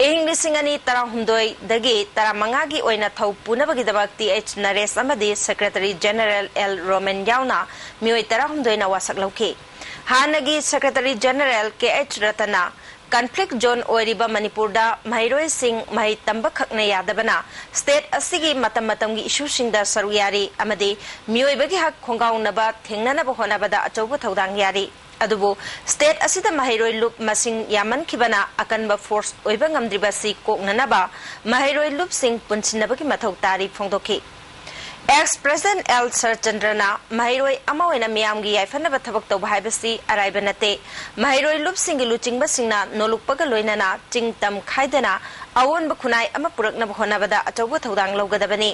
ꯏꯪ ꯂꯤꯁꯤꯡ ꯑꯅꯤ ꯇꯔꯥꯍꯨꯝꯗꯣꯏꯗꯒꯤ ꯇꯔꯥꯃꯉꯥꯒꯤ ꯑꯣꯏꯅ ꯊꯧ ꯄꯨꯅꯕꯒꯤꯗꯃꯛ ꯇꯤ ꯑꯩꯆ ꯅꯔꯦꯁ ꯑꯃꯗꯤ ꯁꯦꯀ꯭ꯔꯦꯇꯔꯤ ꯖꯦꯅꯦꯔꯦꯜ ꯑꯦꯜ ꯔꯣꯃꯦꯟ ꯌꯥꯎꯅ ꯃꯤꯑꯣꯏ ꯇꯔꯥꯍꯨꯝꯗꯣꯏꯅ ꯋꯥꯁꯛ ꯂꯧꯈꯤ꯫ ꯍꯥꯟꯅꯒꯤ ꯁꯦꯀ꯭ꯔꯦꯇꯔꯤ ꯖꯦꯅꯦꯔꯦꯜ ꯀꯦ ꯑꯩꯆ ꯔꯇꯟꯅ ꯀꯟꯐ꯭ꯂꯤꯛ ꯖꯣꯟ ꯑꯣꯏꯔꯤꯕ ꯃꯅꯤꯄꯨꯔꯗ ꯃꯍꯩꯔꯣꯏꯁꯤꯡ ꯃꯍꯩ ꯇꯝꯕ ꯈꯛꯅ ꯌꯥꯗꯕꯅ ꯁ꯭ꯇꯦꯠ ꯑꯁꯤꯒꯤ ꯃꯇꯝ ꯃꯇꯝꯒꯤ ꯏꯁꯨꯁꯤꯡꯗ ꯁꯔꯨꯛ ꯌꯥꯔꯤ ꯑꯃꯗꯤ ꯃꯤꯑꯣꯏꯕꯒꯤ ꯍꯛ ꯈꯣꯡꯒꯥꯎꯅꯕ ꯊꯦꯡꯅꯅꯕ ꯍꯣꯠꯅꯕꯗ ꯑꯆꯧꯕ ꯊꯧꯗꯥꯡ ꯌꯥꯔꯤ꯫ ꯑꯗꯨꯕꯨ ꯁ꯭ꯇꯦꯠ ꯑꯁꯤꯗ ꯃꯍꯩꯔꯣꯏ ꯂꯨꯞ ꯃꯁꯤꯡ ꯌꯥꯝꯃꯟꯈꯤꯕꯅ ꯑꯀꯟꯕ ꯐꯣꯔꯁ ꯑꯣꯏꯕ ꯉꯝꯗ꯭ꯔꯤꯕꯁꯤ ꯀꯣꯛꯅꯅꯕ ꯃꯍꯩꯔꯣꯏ ꯂꯨꯞꯁꯤꯡ ꯄꯨꯟꯁꯤꯟꯅꯕꯒꯤ ꯃꯊꯧ ꯇꯥꯔꯤ ꯐꯣꯡꯗꯣꯛꯈꯤ꯫ ꯑꯦꯛꯁ ꯄ꯭ꯔꯦꯁꯤꯗꯦꯟꯠ ꯑꯦꯜ ꯁꯔꯠꯆꯟꯗ꯭ꯔꯅ ꯃꯍꯩꯔꯣꯏ ꯑꯃ ꯑꯣꯏꯅ ꯃꯤꯌꯥꯝꯒꯤ ꯌꯥꯏꯐꯅꯕ ꯊꯕꯛ ꯇꯧꯕ ꯍꯥꯏꯕꯁꯤ ꯑꯔꯥꯏꯕ ꯅꯠꯇꯦ꯫ ꯃꯍꯩꯔꯣꯏ ꯂꯨꯞꯁꯤꯡꯒꯤ ꯂꯨꯆꯤꯡꯕꯁꯤꯡꯅ ꯅꯣꯂꯨꯛꯄꯒ ꯂꯣꯏꯅꯅ ꯆꯤꯡ ꯇꯝ ꯈꯥꯏꯗꯅ ꯑꯑꯣꯟꯕ ꯈꯨꯟꯅꯥꯏ ꯑꯃ ꯄꯨꯔꯛꯅꯕ ꯍꯣꯠꯅꯕꯗ ꯑꯆꯧꯕ ꯊꯧꯗꯥꯡ ꯂꯧꯒꯗꯕꯅꯤ꯫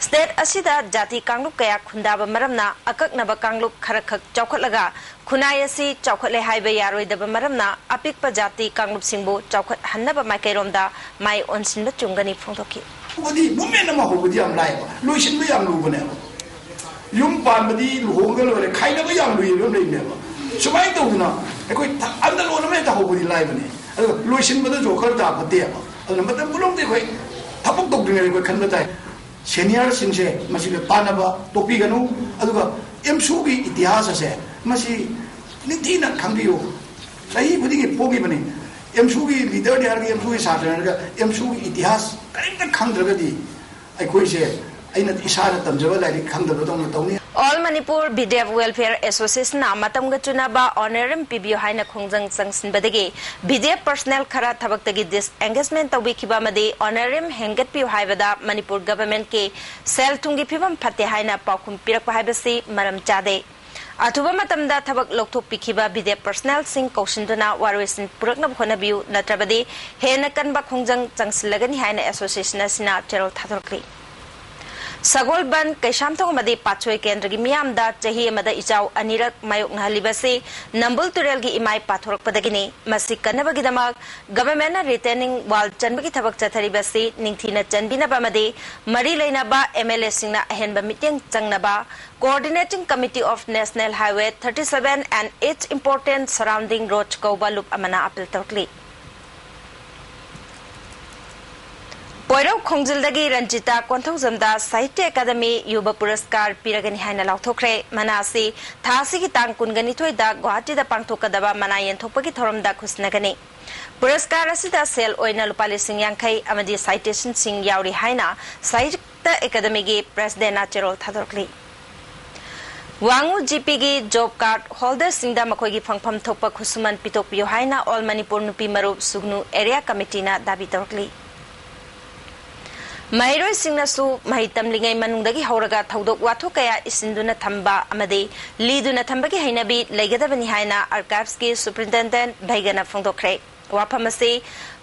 ꯁ꯭ꯇꯦꯠ ꯑꯁꯤꯗ ꯖꯥꯇꯤ ꯀꯥꯡꯂꯨꯞ ꯀꯌꯥ ꯈꯨꯟꯗꯥꯕ ꯃꯔꯝꯅ ꯑꯀꯛꯅꯕ ꯀꯥꯡꯂꯨꯞ ꯈꯔꯈꯛ ꯆꯥꯎꯈꯠꯂꯒ ꯈꯨꯟꯅꯥꯏ ꯑꯁꯤ ꯆꯥꯎꯈꯠꯂꯦ ꯍꯥꯏꯕ ꯌꯥꯔꯣꯏꯗꯕ ꯃꯔꯝꯅ ꯑꯄꯤꯛꯄ ꯖꯥꯇꯤ ꯀꯥꯡꯂꯨꯞꯁꯤꯡꯕꯨ ꯆꯥꯎꯈꯠꯍꯟꯅꯕ ꯃꯥꯏꯀꯩꯔꯣꯝꯗ ꯃꯥꯏ ꯑꯣꯟꯁꯤꯟꯕ ꯆꯨꯝꯒꯅꯤ ꯐꯣꯡꯗꯣꯛꯈꯤ꯫ ꯍꯧꯕꯗꯤ, movement ꯑꯃ ꯍꯧꯕꯗꯤ ꯌꯥꯝ ꯂꯥꯏꯕ, ꯂꯣꯏꯁꯤꯟꯕ ꯌꯥꯝ ꯂꯨꯕꯅꯦꯕ꯫ ꯌꯨꯝ ꯄꯥꯟꯕꯗꯤ ꯂꯨꯍꯣꯡꯉꯒ ꯂꯣꯏꯔꯦ, ꯈꯥꯏꯅꯕ ꯌꯥꯝ ꯂꯨꯏꯕ ꯑꯃ ꯂꯩꯕꯅꯦꯕ꯫ ꯁꯨꯃꯥꯏꯅ ꯇꯧꯗꯅ ꯑꯩꯈꯣꯏ ꯊ-, ꯑꯟꯗꯂꯣꯟ ꯑꯃ ꯍꯦꯛꯇ ꯍꯧꯕꯗꯤ ꯂꯥꯏꯕꯅꯦ, ꯑꯗꯨꯒ ꯂꯣꯏꯁꯤꯟꯕꯗ ꯖꯣꯀꯔ ꯇꯥ ꯐꯠꯇꯦꯕ꯫ ꯑꯗꯨꯅ ꯃꯇꯝ ꯄꯨꯝꯅꯃꯛꯇ ꯑꯩꯈꯣꯏ ꯊꯕꯛ ꯇꯧꯗ꯭ꯔꯤꯉꯩꯗ ꯑꯩꯈꯣꯏ ꯈꯟꯕ ꯇꯥꯏ꯫ ꯁꯦꯅꯤꯌꯔꯁꯤꯡꯁꯦ ꯃꯁꯤꯗ ꯇꯥꯟꯅꯕ ꯇꯣꯛꯄꯤꯒꯅꯨ꯫ ꯑꯗꯨꯒ ꯑꯦꯝꯁꯨꯒꯤ ꯏꯇꯤꯍꯥꯁ ꯑꯁꯦ ꯃꯁꯤ ꯅꯤꯡꯊꯤꯅ ꯈꯪꯕꯤꯌꯨ꯫ ꯆꯍꯤ ꯈꯨꯗꯤꯡꯒꯤ ꯄꯣꯛꯂꯤꯕꯅꯤ꯫ ꯑꯦꯝꯁꯨꯒꯤ ꯂꯤꯗꯔꯅꯤ ꯍꯥꯏꯔꯒ, ꯑꯦꯝꯁꯨꯒꯤ ꯁꯥꯇ꯭ꯔꯅꯤ ꯍꯥꯏꯔꯒ, ꯑꯦꯝꯁꯨꯒꯤ ꯏꯇꯤꯍꯥꯁ ꯀꯔꯤꯝꯇ ꯈꯪꯗ꯭ꯔꯒꯗꯤ ꯑꯩꯈꯣꯏꯁꯦ, ꯑꯩꯅ ꯏꯁꯥꯅ ꯇꯝꯖꯕ ꯂꯥꯏꯔꯤꯛ ꯈꯪꯗꯕꯗꯧꯅ ꯇꯧꯅꯤ꯫ ꯑꯣꯜ ꯃꯅꯤꯄꯨꯔ ꯕꯤꯗꯦꯞ ꯋꯦꯜꯐꯤꯌꯔ ꯑꯦꯁꯣꯁꯤꯌꯦꯁꯟꯅ ꯃꯇꯝꯒ ꯆꯨꯅꯕ ꯑꯣꯅꯔꯦꯔꯤꯌꯝ ꯄꯤꯕꯤꯌꯨ ꯍꯥꯏꯅ ꯈꯣꯡꯖꯪ ꯆꯪꯁꯤꯟꯕꯗꯒꯤ ꯕꯤꯗꯦꯞ ꯄꯔꯁꯅꯦꯜ ꯈꯔ ꯊꯕꯛꯇꯒꯤ ꯗꯤꯁꯑꯦꯡꯒꯦꯖꯃꯦꯟ ꯇꯧꯕꯤꯈꯤꯕ ꯑꯃꯗꯤ ꯑꯣꯅꯔꯦꯔꯤꯌꯝ ꯍꯦꯟꯒꯠꯄꯤꯌꯨ ꯍꯥꯏꯕꯗ ꯃꯅꯤꯄꯨꯔ ꯒꯚꯔꯟꯃꯦꯟꯠꯀꯤ ꯁꯦꯜ ꯊꯨꯝꯒꯤ ꯐꯤꯕꯝ ꯐꯠꯇꯦ ꯍꯥꯏꯅ ꯄꯥꯎꯈꯨꯝ ꯄꯤꯔꯛꯄ ꯍꯥꯏꯕꯁꯤ ꯃꯔꯝ ꯆꯥꯗꯦ꯫ ꯑꯊꯨꯕ ꯃꯇꯝꯗ ꯊꯕꯛ ꯂꯧꯊꯣꯛꯄꯤꯈꯤꯕ ꯕꯤꯗꯦꯞ ꯄꯔꯁꯅꯦꯜꯁꯤꯡ ꯀꯧꯁꯤꯟꯗꯨꯅ ꯋꯥꯔꯣꯏꯁꯤꯟ ꯄꯨꯔꯛꯅꯕ ꯍꯣꯠꯅꯕꯤꯌꯨ, ꯅꯠꯇ꯭ꯔꯕꯗꯤ ꯍꯦꯟꯅ ꯀꯟꯕ ꯈꯣꯡꯖꯪ ꯆꯪꯁꯤꯜꯂꯒꯅꯤ ꯍꯥꯏꯅ ꯑꯦꯁꯣꯁꯤꯌꯦꯁꯟ ꯑꯁꯤꯅ ꯆꯦꯔꯣꯜ ꯊꯥꯗꯣꯔꯛꯂꯤ꯫ ꯁꯒꯣꯜꯕꯟ, ꯀꯩꯁꯥꯝꯊꯣꯡ ꯑꯃꯗꯤ ꯄꯥꯠꯁꯣꯏ ꯀꯦꯟꯗ꯭ꯔꯒꯤ ꯃꯤꯌꯥꯝꯗ ꯆꯍꯤ ꯑꯃꯗ ꯏꯆꯥꯎ ꯑꯅꯤꯔꯛ ꯃꯥꯌꯣꯛꯅꯍꯜꯂꯤꯕꯁꯤ ꯅꯝꯕꯨꯜ ꯇꯨꯔꯦꯜꯒꯤ ꯏꯃꯥꯏ ꯄꯥꯊꯣꯔꯛꯄꯗꯒꯤꯅꯤ꯫ ꯃꯁꯤ ꯀꯟꯅꯕꯒꯤꯗꯃꯛ ꯒꯚꯔꯟꯃꯦꯟꯠꯅ ꯔꯤꯇꯦꯅꯤꯡ ꯋꯥꯜ ꯆꯟꯕꯒꯤ ꯊꯕꯛ ꯆꯠꯊꯔꯤꯕꯁꯤ ꯅꯤꯡꯊꯤꯅ ꯆꯟꯕꯤꯅꯕ ꯑꯃꯗꯤ ꯃꯔꯤ ꯂꯩꯅꯕ ꯑꯦꯝ ꯑꯦꯜ ꯑꯦꯁꯤꯡꯅ ꯑꯍꯦꯟꯕ ꯃꯤꯠꯌꯦꯡ ꯆꯪꯅꯕ Coordinating Committee of National Highway thirty-seven and its important surrounding roads ꯀꯧꯕ ꯂꯨꯞ ꯑꯃꯅ ꯑꯥꯄꯤꯜ ꯇꯧꯔꯛꯂꯤ꯫ ꯄꯣꯏꯔꯧ ꯈꯣꯡꯖꯤꯜꯗꯒꯤ ꯔꯟꯖꯤꯇꯥ ꯀꯣꯟꯊꯧꯖꯝꯗ ꯁꯥꯍꯤꯇ꯭ꯌ ꯑꯦꯀꯥꯗꯃꯤ ꯌꯨꯕ ꯄꯨꯔꯁꯀꯥꯔ ꯄꯤꯔꯒꯅꯤ ꯍꯥꯏꯅ ꯂꯥꯎꯊꯣꯛꯈ꯭ꯔꯦ꯫ ꯃꯅꯥ ꯑꯁꯤ ꯊꯥ ꯑꯁꯤꯒꯤ ꯇꯥꯡ ꯀꯨꯟꯒ ꯅꯤꯊꯣꯏꯗ ꯒꯨꯋꯥꯍꯥꯇꯤꯗ ꯄꯥꯡꯊꯣꯛꯀꯗꯕ ꯃꯅꯥ ꯌꯦꯟꯊꯣꯛꯄꯒꯤ ꯊꯧꯔꯝꯗ ꯈꯨꯠꯁꯤꯟꯅꯒꯅꯤ꯫ ꯄꯨꯔꯁꯀꯥꯔ ꯑꯁꯤꯗ ꯁꯦꯜ ꯑꯣꯏꯅ ꯂꯨꯄꯥ ꯂꯤꯁꯤꯡ ꯌꯥꯡꯈꯩ ꯑꯃꯗꯤ ꯁꯥꯏꯇꯦꯁꯟꯁꯤꯡ ꯌꯥꯎꯔꯤ ꯍꯥꯏꯅ ꯁꯥꯍꯤꯇ꯭ꯌ ꯑꯦꯀꯥꯗꯃꯤꯒꯤ ꯄ꯭ꯔꯦꯁꯤꯗꯦꯟꯠꯅ ꯆꯦꯔꯣꯜ ꯊꯥꯗꯣꯔꯛꯂꯤ꯫ ꯋꯥꯡꯉꯨ ꯖꯤꯄꯤꯒꯤ ꯖꯣꯕ ꯀꯥꯔꯗ ꯍꯣꯜꯗꯔꯁꯤꯡꯗ ꯃꯈꯣꯏꯒꯤ ꯐꯪꯐꯝ ꯊꯣꯛꯄ ꯈꯨꯠꯁꯨꯃꯟ ꯄꯤꯊꯣꯛꯄꯤꯌꯨ ꯍꯥꯏꯅ ꯑꯣꯜ ꯃꯅꯤꯄꯨꯔ ꯅꯨꯄꯤ ꯃꯔꯨꯞ ꯁꯨꯒꯅꯨ ꯑꯦꯔꯤꯌꯥ ꯀꯃꯤꯇꯤꯅ ꯗꯥꯕꯤ ꯇꯧꯔꯛꯂꯤ꯫ ꯃꯍꯩꯔꯣꯏꯁꯤꯡꯅꯁꯨ ꯃꯍꯩ ꯇꯝꯂꯤꯉꯩ ꯃꯅꯨꯡꯗꯒꯤ ꯍꯧꯔꯒ ꯊꯧꯗꯣꯛ ꯋꯥꯊꯣꯛ ꯀꯌꯥ ꯏꯁꯤꯟꯗꯨꯅ ꯊꯝꯕ ꯑꯃꯗꯤ ꯂꯤꯗꯨꯅ ꯊꯝꯕꯒꯤ ꯍꯩꯅꯕꯤ ꯂꯩꯒꯗꯕꯅꯤ ꯍꯥꯏꯅ ꯑꯥꯔꯀꯥꯏꯚꯁꯀꯤ ꯁꯨꯄꯔꯤꯟꯇꯦꯟꯗꯦꯟꯠ ꯚꯩꯒꯅ ꯐꯣꯡꯗꯣꯛꯈ꯭ꯔꯦ꯫ ꯋꯥꯐꯝ ꯑꯁꯤ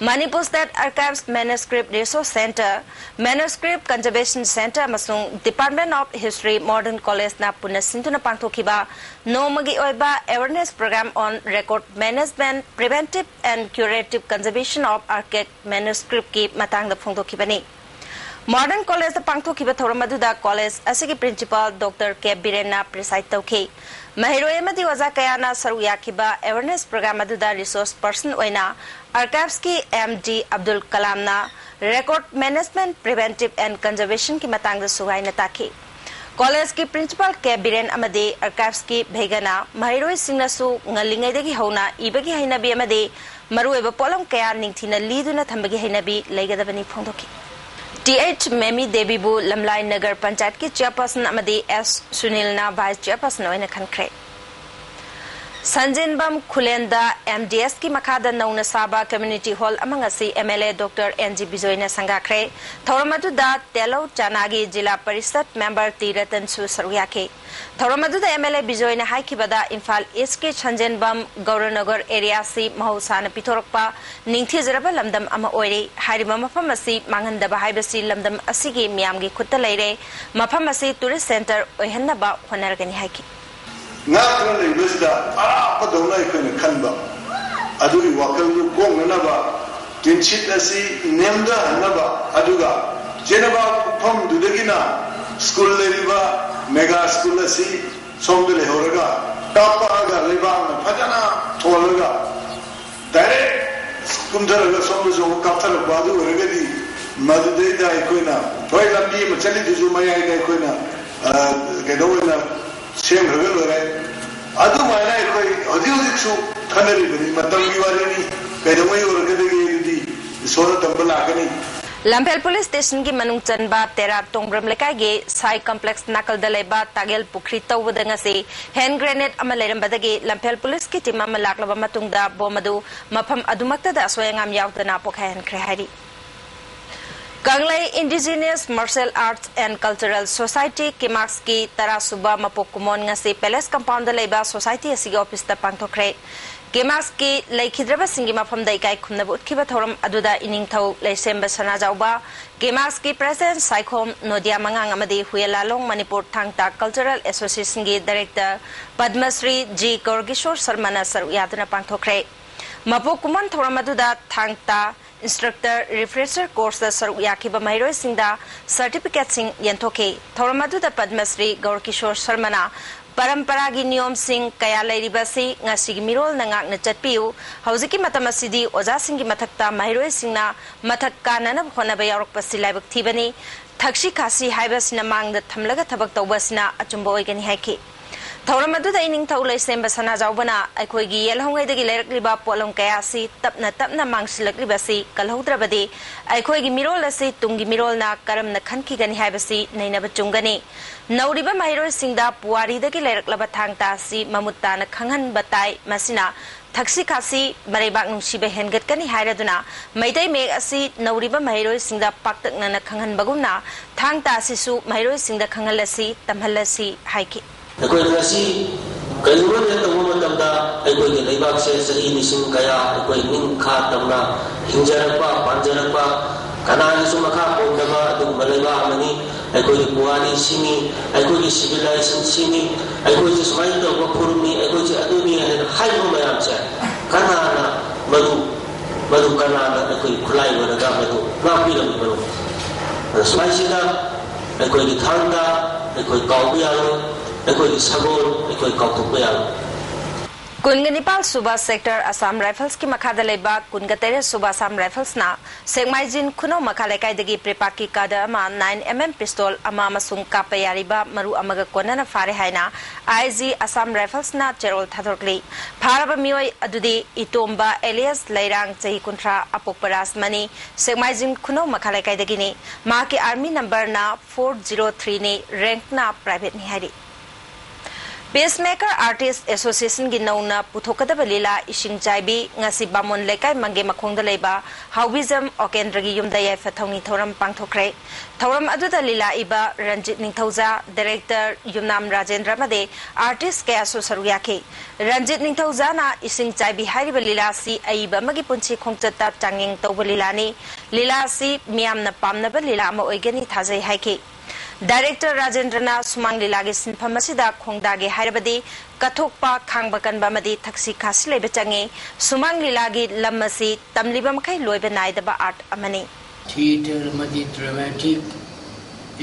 Manipur state archives manuscript resource centre, manuscript conservation centre ꯑꯃꯁꯨꯡ ꯗꯤꯄꯥꯔꯠꯃꯦꯟꯠ ꯑꯣꯐ ꯍꯤꯁꯇ꯭ꯔꯤ ꯃꯣꯗꯔꯟ ꯀꯣꯂꯦꯖꯅ ꯄꯨꯟꯅ ꯁꯤꯟꯗꯨꯅ ꯄꯥꯡꯊꯣꯛꯈꯤꯕ ꯅꯣꯡꯃꯒꯤ ꯑꯣꯏꯕ Awareness Program on Record Management, Preventive and Curative Conservation of Archaic Manuscriptꯀꯤ ꯃꯇꯥꯡꯗ ꯐꯣꯡꯗꯣꯛꯈꯤꯕꯅꯤ꯫ ꯃꯣꯗꯔꯟ ꯀꯣꯂꯦꯖꯇ ꯄꯥꯡꯊꯣꯛꯈꯤꯕ ꯊꯧꯔꯝ ꯑꯗꯨꯗ ꯀꯣꯂꯦꯖ ꯑꯁꯤꯒꯤ ꯄ꯭ꯔꯤꯟꯁꯤꯄꯥꯜ ꯗꯣꯛꯇꯔ ꯀꯦ ꯕꯤꯔꯦꯟꯅ ꯄ꯭ꯔꯤꯁꯥꯏꯗ ꯇꯧꯈꯤ꯫ ꯃꯍꯩꯔꯣꯏ ꯑꯃꯗꯤ ꯑꯣꯖꯥ ꯀꯌꯥꯅ ꯁꯔꯨꯛ ꯌꯥꯈꯤꯕ ꯑꯦꯋꯦꯔꯅꯦꯁ ꯄ꯭ꯔꯣꯒ꯭ꯔꯥꯝ ꯑꯗꯨꯗ ꯔꯤꯁꯣꯔꯁ ꯄꯔꯁꯟ ꯑꯣꯏꯅ ꯑꯥꯔꯀꯥꯏꯚꯁꯀꯤ ꯑꯦꯝ ꯗꯤ ꯑꯕꯗꯨꯜ ꯀꯂꯥꯝꯅ ꯔꯦꯀꯣꯔꯗ ꯃꯦꯅꯦꯖꯃꯦꯟꯠ, ꯄ꯭ꯔꯤꯚꯦꯟꯇꯤꯚ ꯑꯦꯟ ꯀꯟꯖꯔꯕꯦꯁꯟꯒꯤ ꯃꯇꯥꯡꯗ ꯁꯨꯒꯥꯏꯅ ꯇꯥꯛꯈꯤ꯫ ꯀꯣꯂꯦꯖꯀꯤ ꯄ꯭ꯔꯤꯟꯁꯤꯄꯥꯜ ꯀꯦ ꯕꯤꯔꯦꯟ ꯑꯃꯗꯤ ꯑꯥꯔꯀꯥꯏꯚꯁꯀꯤ ꯚꯩꯒꯅ ꯃꯍꯩꯔꯣꯏꯁꯤꯡꯅꯁꯨ ꯉꯜꯂꯤꯉꯩꯗꯒꯤ ꯍꯧꯅ ꯏꯕꯒꯤ ꯍꯩꯅꯕꯤ ꯑꯃꯗꯤ ꯃꯔꯨꯑꯣꯏꯕ ꯄꯣꯠꯂꯝ ꯀꯌꯥ ꯅꯤꯡꯊꯤꯅ ꯂꯤꯗꯨꯅ ꯊꯝꯕꯒꯤ ꯍꯩꯅꯕꯤ ꯂꯩꯒꯗꯕꯅꯤ ꯐꯣꯡꯗꯣꯛꯈꯤ꯫ ꯇꯤ ꯑꯩꯆ ꯃꯦꯃꯤ ꯗꯦꯕꯤꯕꯨ ꯂꯝꯂꯥꯏ ꯅꯒꯔ ꯄꯟꯆꯥꯌꯠꯀꯤ ꯆꯦꯌꯔꯄꯔꯁꯟ ꯑꯃꯗꯤ ꯑꯦꯁ ꯁꯨꯅꯤꯜꯅ ꯚꯥꯏꯁ ꯆꯦꯌꯔꯄꯔꯁꯟ ꯑꯣꯏꯅ ꯈꯟꯈ꯭ꯔꯦ꯫ ꯁꯟꯖꯦꯟꯕꯝ ꯈꯨꯂꯦꯟꯗ ꯑꯦꯝ ꯗꯤ ꯑꯦꯁꯀꯤ ꯃꯈꯥꯗ ꯅꯧꯅ ꯁꯥꯕ ꯀꯝꯃ꯭ꯌꯨꯅꯤꯇꯤ ꯍꯣꯜ ꯑꯃ ꯉꯁꯤ M L A doctor N G ꯕꯤꯖꯣꯏꯅ ꯁꯪꯒꯥꯈ꯭ꯔꯦ꯫ ꯊꯧꯔꯝ ꯑꯗꯨꯗ ꯇꯦꯂꯧ ꯆꯥꯅꯥꯒꯤ ꯖꯤꯂꯥ ꯄꯔꯤꯁꯠ ꯃꯦꯝꯕꯔ ꯇꯤ ꯔꯇꯟꯁꯨ ꯁꯔꯨꯛ ꯌꯥꯈꯤ꯫ ꯊꯧꯔꯝ ꯑꯗꯨꯗ ꯑꯦꯝ ꯑꯦꯜ ꯑꯦ ꯕꯤꯖꯣꯏꯅ ꯍꯥꯏꯈꯤꯕꯗ, ꯏꯝꯐꯥꯜ ꯏꯁꯀꯤ ꯁꯟꯖꯦꯟꯕꯝ ꯒꯧꯔꯅꯒꯔ ꯑꯦꯔꯤꯌꯥ ꯑꯁꯤ ꯃꯍꯧꯁꯥꯅ ꯄꯤꯊꯣꯔꯛꯄ ꯅꯤꯡꯊꯤꯖꯔꯕ ꯂꯝꯗꯝ ꯑꯃ ꯑꯣꯏꯔꯤ꯫ ꯍꯥꯏꯔꯤꯕ ꯃꯐꯝ ꯑꯁꯤ ꯃꯥꯡꯍꯟꯗꯕ ꯍꯥꯏꯕꯁꯤ ꯂꯝꯗꯝ ꯑꯁꯤꯒꯤ ꯃꯤꯌꯥꯝꯒꯤ ꯈꯨꯠꯇ ꯂꯩꯔꯦ꯫ ꯃꯐꯝ ꯑꯁꯤ ꯇꯨꯔꯤꯁ ꯁꯦꯟꯇꯔ ꯑꯣꯏꯍꯟꯅꯕ ꯍꯣꯠꯅꯔꯒꯅꯤ ꯍꯥꯏꯈꯤ꯫ ꯉꯥꯛꯇꯨꯅ ꯂꯩꯕꯁꯤꯗ ꯑꯔꯥꯞꯄꯗꯧꯅ ꯑꯩꯈꯣꯏꯅ ꯈꯟꯕ, ꯑꯗꯨꯒꯤ ꯋꯥꯈꯜꯗꯨ ꯀꯣꯛꯅꯅꯕ ꯇꯤꯟꯁꯤꯠ ꯑꯁꯤ ꯅꯦꯝꯊꯍꯟꯅꯕ, ꯑꯗꯨꯒ ꯖꯦꯅꯦꯕꯥ ꯄꯣꯛꯐꯝꯗꯨꯗꯒꯤꯅ ꯁ꯭ꯀꯨꯜ ꯂꯩꯔꯤꯕ ꯃꯦꯒꯥ ꯁ꯭ꯀꯨꯜ ꯑꯁꯤ ꯁꯣꯝꯗ ꯂꯩꯍꯧꯔꯒ ꯀꯥꯞꯄꯛꯑꯒ ꯂꯩꯕꯥꯛꯅ ꯐꯖꯅ ꯊꯣꯜꯂꯒ ꯗꯥꯏꯔꯦꯛ ꯀꯨꯝꯊꯔꯒ ꯁꯣꯝꯗꯁꯨ ꯑꯃꯨꯛ ꯀꯥꯞꯊꯔꯛꯄ ꯑꯗꯨ ꯑꯣꯏꯔꯒꯗꯤ ꯃꯗꯨꯗꯩꯗ ꯑꯩꯈꯣꯏꯅ ꯍꯣꯏ ꯂꯝꯕꯤ ꯑꯃ ꯆꯠꯂꯤꯗꯨꯁꯨ ꯃꯌꯥꯏꯗ ꯑꯩꯈꯣꯏꯅ, ꯑ, ꯀꯩꯅꯣ ꯑꯣꯏꯅ ꯁꯦꯝꯈ꯭ꯔꯒ ꯂꯣꯏꯔꯦ꯫ ꯑꯗꯨꯃꯥꯏꯅ ꯑꯩꯈꯣꯏ ꯍꯧꯖꯤꯛ ꯍꯧꯖꯤꯛꯁꯨ ꯈꯟꯅꯔꯤꯕꯅꯤ, ꯃꯇꯝꯒꯤ ꯋꯥꯔꯤꯅꯤ꯫ ꯀꯩꯗꯧꯉꯩ ꯑꯣꯏꯔꯒꯗꯒꯦ ꯑꯗꯨꯗꯤ ꯏꯁꯣꯔꯅ ꯇꯝꯕ ꯂꯥꯛꯀꯅꯤ꯫ ꯂꯝꯐꯦꯜ ꯄꯨꯂꯤꯁ ꯁ꯭ꯇꯦꯁꯟꯒꯤ ꯃꯅꯨꯡ ꯆꯟꯕ ꯇꯦꯔꯥ ꯇꯣꯡꯕ꯭ꯔꯝ ꯂꯩꯀꯥꯏꯒꯤ ꯁꯥꯏ ꯀꯝꯄ꯭ꯂꯦꯛꯁ ꯅꯥꯀꯜꯗ ꯂꯩꯕ ꯇꯥꯒꯦꯜ ꯄꯨꯈ꯭ꯔꯤ ꯇꯧꯕꯗ ꯉꯁꯤ ꯍꯦꯟ ꯒ꯭ꯔꯦꯅꯦꯗ ꯑꯃ ꯂꯩꯔꯝꯕꯗꯒꯤ ꯂꯝꯐꯦꯜ ꯄꯨꯂꯤꯁꯀꯤ ꯇꯤꯝ ꯑꯃ ꯂꯥꯛꯂꯕ ꯃꯇꯨꯡꯗ ꯕꯣꯝ ꯑꯗꯨ ꯃꯐꯝ ꯑꯗꯨꯃꯛꯇꯗ ꯑꯁꯣꯏ ꯑꯉꯥꯝ ꯌꯥꯎꯗꯅ ꯄꯣꯈꯥꯏꯍꯟꯈ꯭ꯔꯦ ꯍꯥꯏꯔꯤ꯫ ꯀꯪꯂꯩ Indigenous Martial Arts and Cultural Society, ꯀꯦꯃꯥꯛꯁꯀꯤ ꯇꯔꯥ ꯁꯨꯕ ꯃꯄꯣꯛ ꯀꯨꯝꯑꯣꯟ ꯉꯁꯤ Palace Compoundꯗ ꯂꯩꯕ society ꯑꯁꯤꯒꯤ officeꯇ ꯄꯥꯡꯊꯣꯛꯈ꯭ꯔꯦ꯫ ꯀꯦꯃꯥꯛꯁꯀꯤ ꯂꯩꯈꯤꯗ꯭ꯔꯕꯁꯤꯡꯒꯤ ꯃꯐꯝꯗ ꯏꯀꯥꯏ ꯈꯨꯝꯅꯕ ꯎꯠꯈꯤꯕ ꯊꯧꯔꯝ ꯑꯗꯨꯗ ꯏꯅꯤꯡꯊꯧ ꯂꯩꯁꯦꯝꯕ ꯁꯅꯥꯖꯥꯎꯕ, ꯀꯦꯃꯥꯛꯁꯀꯤ president ꯁꯥꯏꯈꯣꯝ ꯅꯣꯗꯤꯌꯥ ꯃꯉꯥꯡ ꯑꯃꯗꯤ ꯍꯨꯌꯦꯂꯥꯂꯣꯡ ꯃꯅꯤꯄꯨꯔ ꯊꯥꯡ ꯇꯥ Cultural Associationꯒꯤ director ꯄꯗꯃꯁ꯭ꯔꯤ ꯖꯤ ꯒꯧꯔꯀꯤꯁꯣꯔ ꯁꯔꯃꯅ ꯁꯔꯨꯛ ꯌꯥꯗꯨꯅ ꯄꯥꯡꯊꯣꯛꯈ꯭ꯔꯦ꯫ ꯃꯄꯣꯛ ꯀꯨꯝꯑꯣꯟ ꯊꯧꯔꯝ ꯑꯗꯨꯗ ꯊꯥꯡ ꯇꯥ instructor refresher courseꯇ ꯁꯔꯨꯛ ꯌꯥꯈꯤꯕ ꯃꯍꯩꯔꯣꯏꯁꯤꯡꯗ certificateꯁꯤꯡ ꯌꯦꯟꯊꯣꯛꯈꯤ꯫ ꯊꯧꯔꯝ ꯑꯗꯨꯗ ꯄꯗꯃꯁ꯭ꯔꯤ ꯒꯧꯔꯀꯤꯁꯣꯔ ꯁꯔꯃꯅ ꯄꯔꯝꯄꯔꯥꯒꯤ ꯅꯤꯌꯣꯝꯁꯤꯡ ꯀꯌꯥ ꯂꯩꯔꯤꯕ ꯑꯁꯤ ꯉꯁꯤꯒꯤ ꯃꯤꯔꯣꯜꯅ ꯉꯥꯛꯅ ꯆꯠꯄꯤꯌꯨ꯫ ꯍꯧꯖꯤꯛꯀꯤ ꯃꯇꯝ ꯑꯁꯤꯗꯤ ꯑꯣꯖꯥꯁꯤꯡꯒꯤ ꯃꯊꯛꯇ ꯃꯍꯩꯔꯣꯏꯁꯤꯡꯅ ꯃꯊꯛ ꯀꯥꯅꯅꯕ ꯍꯣꯠꯅꯕ ꯌꯥꯎꯔꯛꯄꯁꯤ ꯂꯥꯏꯕꯛ ꯊꯤꯕꯅꯤ꯫ ꯊꯛꯁꯤ ꯈꯥꯁꯤ ꯍꯥꯏꯕꯁꯤꯅ ꯃꯥꯡꯗ ꯊꯝꯂꯒ ꯊꯕꯛ ꯇꯧꯕ ꯑꯁꯤꯅ ꯑꯆꯨꯝꯕ ꯑꯣꯏꯒꯅꯤ ꯍꯥꯏꯈꯤ꯫ ꯊꯧꯔꯝ ꯑꯗꯨꯗ ꯏꯅꯤꯡꯊꯧ ꯂꯩꯁꯦꯝꯕ ꯁꯅꯥꯖꯥꯎꯕꯅ ꯑꯩꯈꯣꯏꯒꯤ ꯌꯦꯜꯍꯧꯉꯩꯗꯒꯤ ꯂꯩꯔꯛꯂꯤꯕ ꯄꯣꯠꯂꯝ ꯀꯌꯥ ꯑꯁꯤ ꯇꯞꯅ ꯇꯞꯅ ꯃꯥꯡꯁꯤꯜꯂꯛꯂꯤꯕ ꯑꯁꯤ ꯀꯜꯍꯧꯗ꯭ꯔꯕꯗꯤ ꯑꯩꯈꯣꯏꯒꯤ ꯃꯤꯔꯣꯜ ꯑꯁꯤ ꯇꯨꯡꯒꯤ ꯃꯤꯔꯣꯜꯅ ꯀꯔꯝꯅ ꯈꯟꯈꯤꯒꯅꯤ ꯍꯥꯏꯕꯁꯤ ꯅꯩꯅꯕ ꯆꯨꯝꯒꯅꯤ꯫ ꯅꯧꯔꯤꯕ ꯃꯍꯩꯔꯣꯏꯁꯤꯡꯗ ꯄꯨꯋꯥꯔꯤꯗꯒꯤ ꯂꯩꯔꯛꯂꯕ ꯊꯥꯡ ꯇꯥ ꯑꯁꯤ ꯃꯃꯨꯠ ꯇꯥꯅ ꯈꯪꯍꯟꯕ ꯇꯥꯏ꯫ ꯃꯁꯤꯅ ꯊꯛꯁꯤ ꯈꯥꯁꯤ, ꯃꯔꯩꯕꯥꯛ ꯅꯨꯡꯁꯤꯕ ꯍꯦꯟꯒꯠꯀꯅꯤ ꯍꯥꯏꯔꯗꯨꯅ ꯃꯩꯇꯩ ꯃꯌꯦꯛ ꯑꯁꯤ ꯅꯧꯔꯤꯕ ꯃꯍꯩꯔꯣꯏꯁꯤꯡꯗ ꯄꯥꯛꯇꯛꯅꯅ ꯈꯪꯍꯟꯕꯒꯨꯝꯅ ꯊꯥꯡ ꯇꯥ ꯑꯁꯤꯁꯨ ꯃꯍꯩꯔꯣꯏꯁꯤꯡꯗ ꯈꯪꯍꯜꯂꯁꯤ, ꯇꯝꯍꯜꯂꯁꯤ ꯍꯥꯏꯈꯤ꯫ ꯑꯩꯈꯣꯏ ꯉꯁꯤ ꯀꯔꯤꯒꯨꯝꯕ ꯑꯃ ꯇꯧꯕ ꯃꯇꯝꯗ ꯑꯩꯈꯣꯏꯒꯤ ꯂꯩꯕꯥꯛꯁꯦ ꯆꯍꯤ ꯂꯤꯁꯤꯡ ꯀꯌꯥ ꯑꯩꯈꯣꯏ ꯅꯤꯡꯈꯥ ꯇꯝꯅ ꯍꯤꯡꯖꯔꯛꯄ, ꯄꯥꯟꯖꯔꯛꯄ, ꯀꯅꯥꯒꯤꯁꯨ ꯃꯈꯥ ꯄꯣꯟꯗꯕ ꯑꯗꯨꯒꯨꯝꯕ ꯂꯩꯕꯥꯛ ꯑꯃꯅꯤ꯫ ꯑꯩꯈꯣꯏꯒꯤ ꯄꯨꯋꯥꯔꯤ ꯁꯤꯅꯤ, ꯑꯩꯈꯣꯏꯒꯤ civilization ꯁꯤꯅꯤ, ꯑꯩꯈꯣꯏꯁꯦ ꯁꯨꯃꯥꯏꯅ ꯇꯧꯕ ꯐꯨꯔꯨꯞꯅꯤ, ꯑꯩꯈꯣꯏꯁꯦ ꯑꯗꯨꯅꯤ ꯍꯥꯏꯅ ꯍꯥꯏꯔꯤꯕ ꯃꯌꯥꯝꯁꯦ ꯀꯅꯥꯅ ꯃꯗꯨ, ꯃꯗꯨ ꯀꯅꯥꯅ ꯑꯩꯈꯣꯏ ꯈꯨꯠꯂꯥꯏ ꯑꯣꯏꯔꯒ ꯃꯗꯨ ꯉꯥꯛꯄꯤꯔꯝꯃꯤꯕꯅꯣ? ꯑꯗ ꯁꯨꯃꯥꯏꯁꯤꯗ ꯑꯩꯈꯣꯏꯒꯤ ꯊꯥꯡ ꯇꯥ ꯑꯩꯈꯣꯏ ꯀꯥꯎꯕ ꯌꯥꯔꯣꯏ, ꯑꯩꯈꯣꯏꯒꯤ ꯁꯒꯣꯜ ꯑꯩꯈꯣꯏ ꯀꯥꯎꯊꯣꯛꯄ ꯌꯥꯔꯣꯏ꯫ ꯀꯨꯟꯒ ꯅꯤꯄꯥꯜ ꯁꯨꯕ Sector Assam Riflesꯀꯤ ꯃꯈꯥꯗ ꯂꯩꯕ ꯀꯨꯟꯒ ꯇꯔꯦꯠ ꯁꯨꯕ Assam Riflesꯅ ꯁꯦꯛꯃꯥꯏꯖꯤꯡ ꯈꯨꯅꯧ ꯃꯈꯥ ꯂꯩꯀꯥꯏꯗꯒꯤ ꯄ꯭ꯔꯦꯄꯥꯛꯀꯤ ꯀꯥꯗ ꯑꯃ, nine M M pistol ꯑꯃ ꯑꯃꯁꯨꯡ ꯀꯥꯞꯄ ꯌꯥꯔꯤꯕ ꯃꯔꯨ ꯑꯃꯒ ꯀꯣꯟꯅꯅ ꯐꯥꯔꯦ ꯍꯥꯏꯅ I G Assam Riflesꯅ ꯆꯦꯔꯣꯜ ꯊꯥꯗꯣꯔꯛꯂꯤ꯫ ꯐꯥꯔꯕ ꯃꯤꯑꯣꯏ ꯑꯗꯨꯗꯤ ꯏꯇꯣꯝꯕ alias ꯂꯩꯔꯥꯡ, ꯆꯍꯤ ꯀꯨꯟꯊ꯭ꯔꯥ, ꯑꯄꯣꯛꯄ ꯔꯥꯖꯃꯅꯤ, ꯁꯦꯛꯃꯥꯏꯖꯤꯡ ꯈꯨꯅꯧ ꯃꯈꯥ ꯂꯩꯀꯥꯏꯗꯒꯤꯅꯤ꯫ ꯃꯍꯥꯛꯀꯤ army numberꯅ four zero threeꯅꯤ, rankꯅ privateꯅꯤ ꯍꯥꯏꯔꯤ꯫ Peacemaker Artist Association ꯒꯤ ꯅꯧꯅ ꯄꯨꯊꯣꯛꯀꯗꯕ ꯂꯤꯂꯥ ꯏꯁꯤꯡ ꯆꯥꯏꯕꯤ ꯉꯁꯤ ꯕꯥꯃꯣꯟ ꯂꯩꯀꯥꯏ ꯃꯪꯒꯦ ꯃꯈꯣꯡꯗ ꯂꯩꯕ ꯍꯥꯎꯕꯤꯖꯝ ꯑꯣꯀꯦꯟꯗ꯭ꯔꯒꯤ ꯌꯨꯝꯗ ꯌꯥꯏꯐ ꯊꯧꯅꯤ ꯊꯧꯔꯝ ꯄꯥꯡꯊꯣꯛꯈ꯭ꯔꯦ꯫ ꯊꯧꯔꯝ ꯑꯗꯨꯗ ꯂꯤꯂꯥ ꯏꯕ ꯔꯟꯖꯤꯠ ꯅꯤꯡꯊꯧꯖꯥ, director ꯌꯨꯝꯅꯥꯝ ꯔꯥꯖꯦꯟꯗ꯭ꯔ ꯑꯃꯗꯤ artist ꯀꯌꯥꯁꯨ ꯁꯔꯨꯛ ꯌꯥꯈꯤ꯫ ꯔꯟꯖꯤꯠ ꯅꯤꯡꯊꯧꯖꯥꯅ ꯏꯁꯤꯡ ꯆꯥꯏꯕꯤ ꯍꯥꯏꯔꯤꯕ ꯂꯤꯂꯥ ꯑꯁꯤ ꯑꯏꯕ ꯑꯃꯒꯤ ꯄꯨꯟꯁꯤ ꯈꯣꯡꯆꯠꯇ ꯆꯥꯡꯌꯦꯡ ꯇꯧꯕ ꯂꯤꯂꯥꯅꯤ꯫ ꯂꯤꯂꯥ ꯑꯁꯤ ꯃꯤꯌꯥꯝꯅ ꯄꯥꯝꯅꯕ ꯂꯤꯂꯥ ꯑꯃ ꯑꯣꯏꯒꯅꯤ ꯊꯥꯖꯩ ꯍꯥꯏꯈꯤ꯫ Director ꯔꯥꯖꯦꯟꯗ꯭ꯔꯅ ꯁꯨꯃꯥꯡ ꯂꯤꯂꯥꯒꯤ ꯁꯤꯟꯐꯝ ꯑꯁꯤꯗ ꯈꯣꯡꯗꯥꯒꯦ ꯍꯥꯏꯔꯕꯗꯤ ꯀꯠꯊꯣꯛꯄ, ꯈꯥꯡꯕ ꯀꯟꯕ ꯑꯃꯗꯤ ꯊꯛꯁꯤ ꯈꯥꯁꯤ ꯂꯩꯕ ꯆꯪꯉꯤ꯫ ꯁꯨꯃꯥꯡ ꯂꯤꯂꯥꯒꯤ ꯂꯝ ꯑꯁꯤ ꯇꯝꯂꯤꯕ ꯃꯈꯩ ꯂꯣꯏꯕ ꯅꯥꯏꯗꯕ art ꯑꯃꯅꯤ꯫ Theatre ꯑꯃꯗꯤ dramatic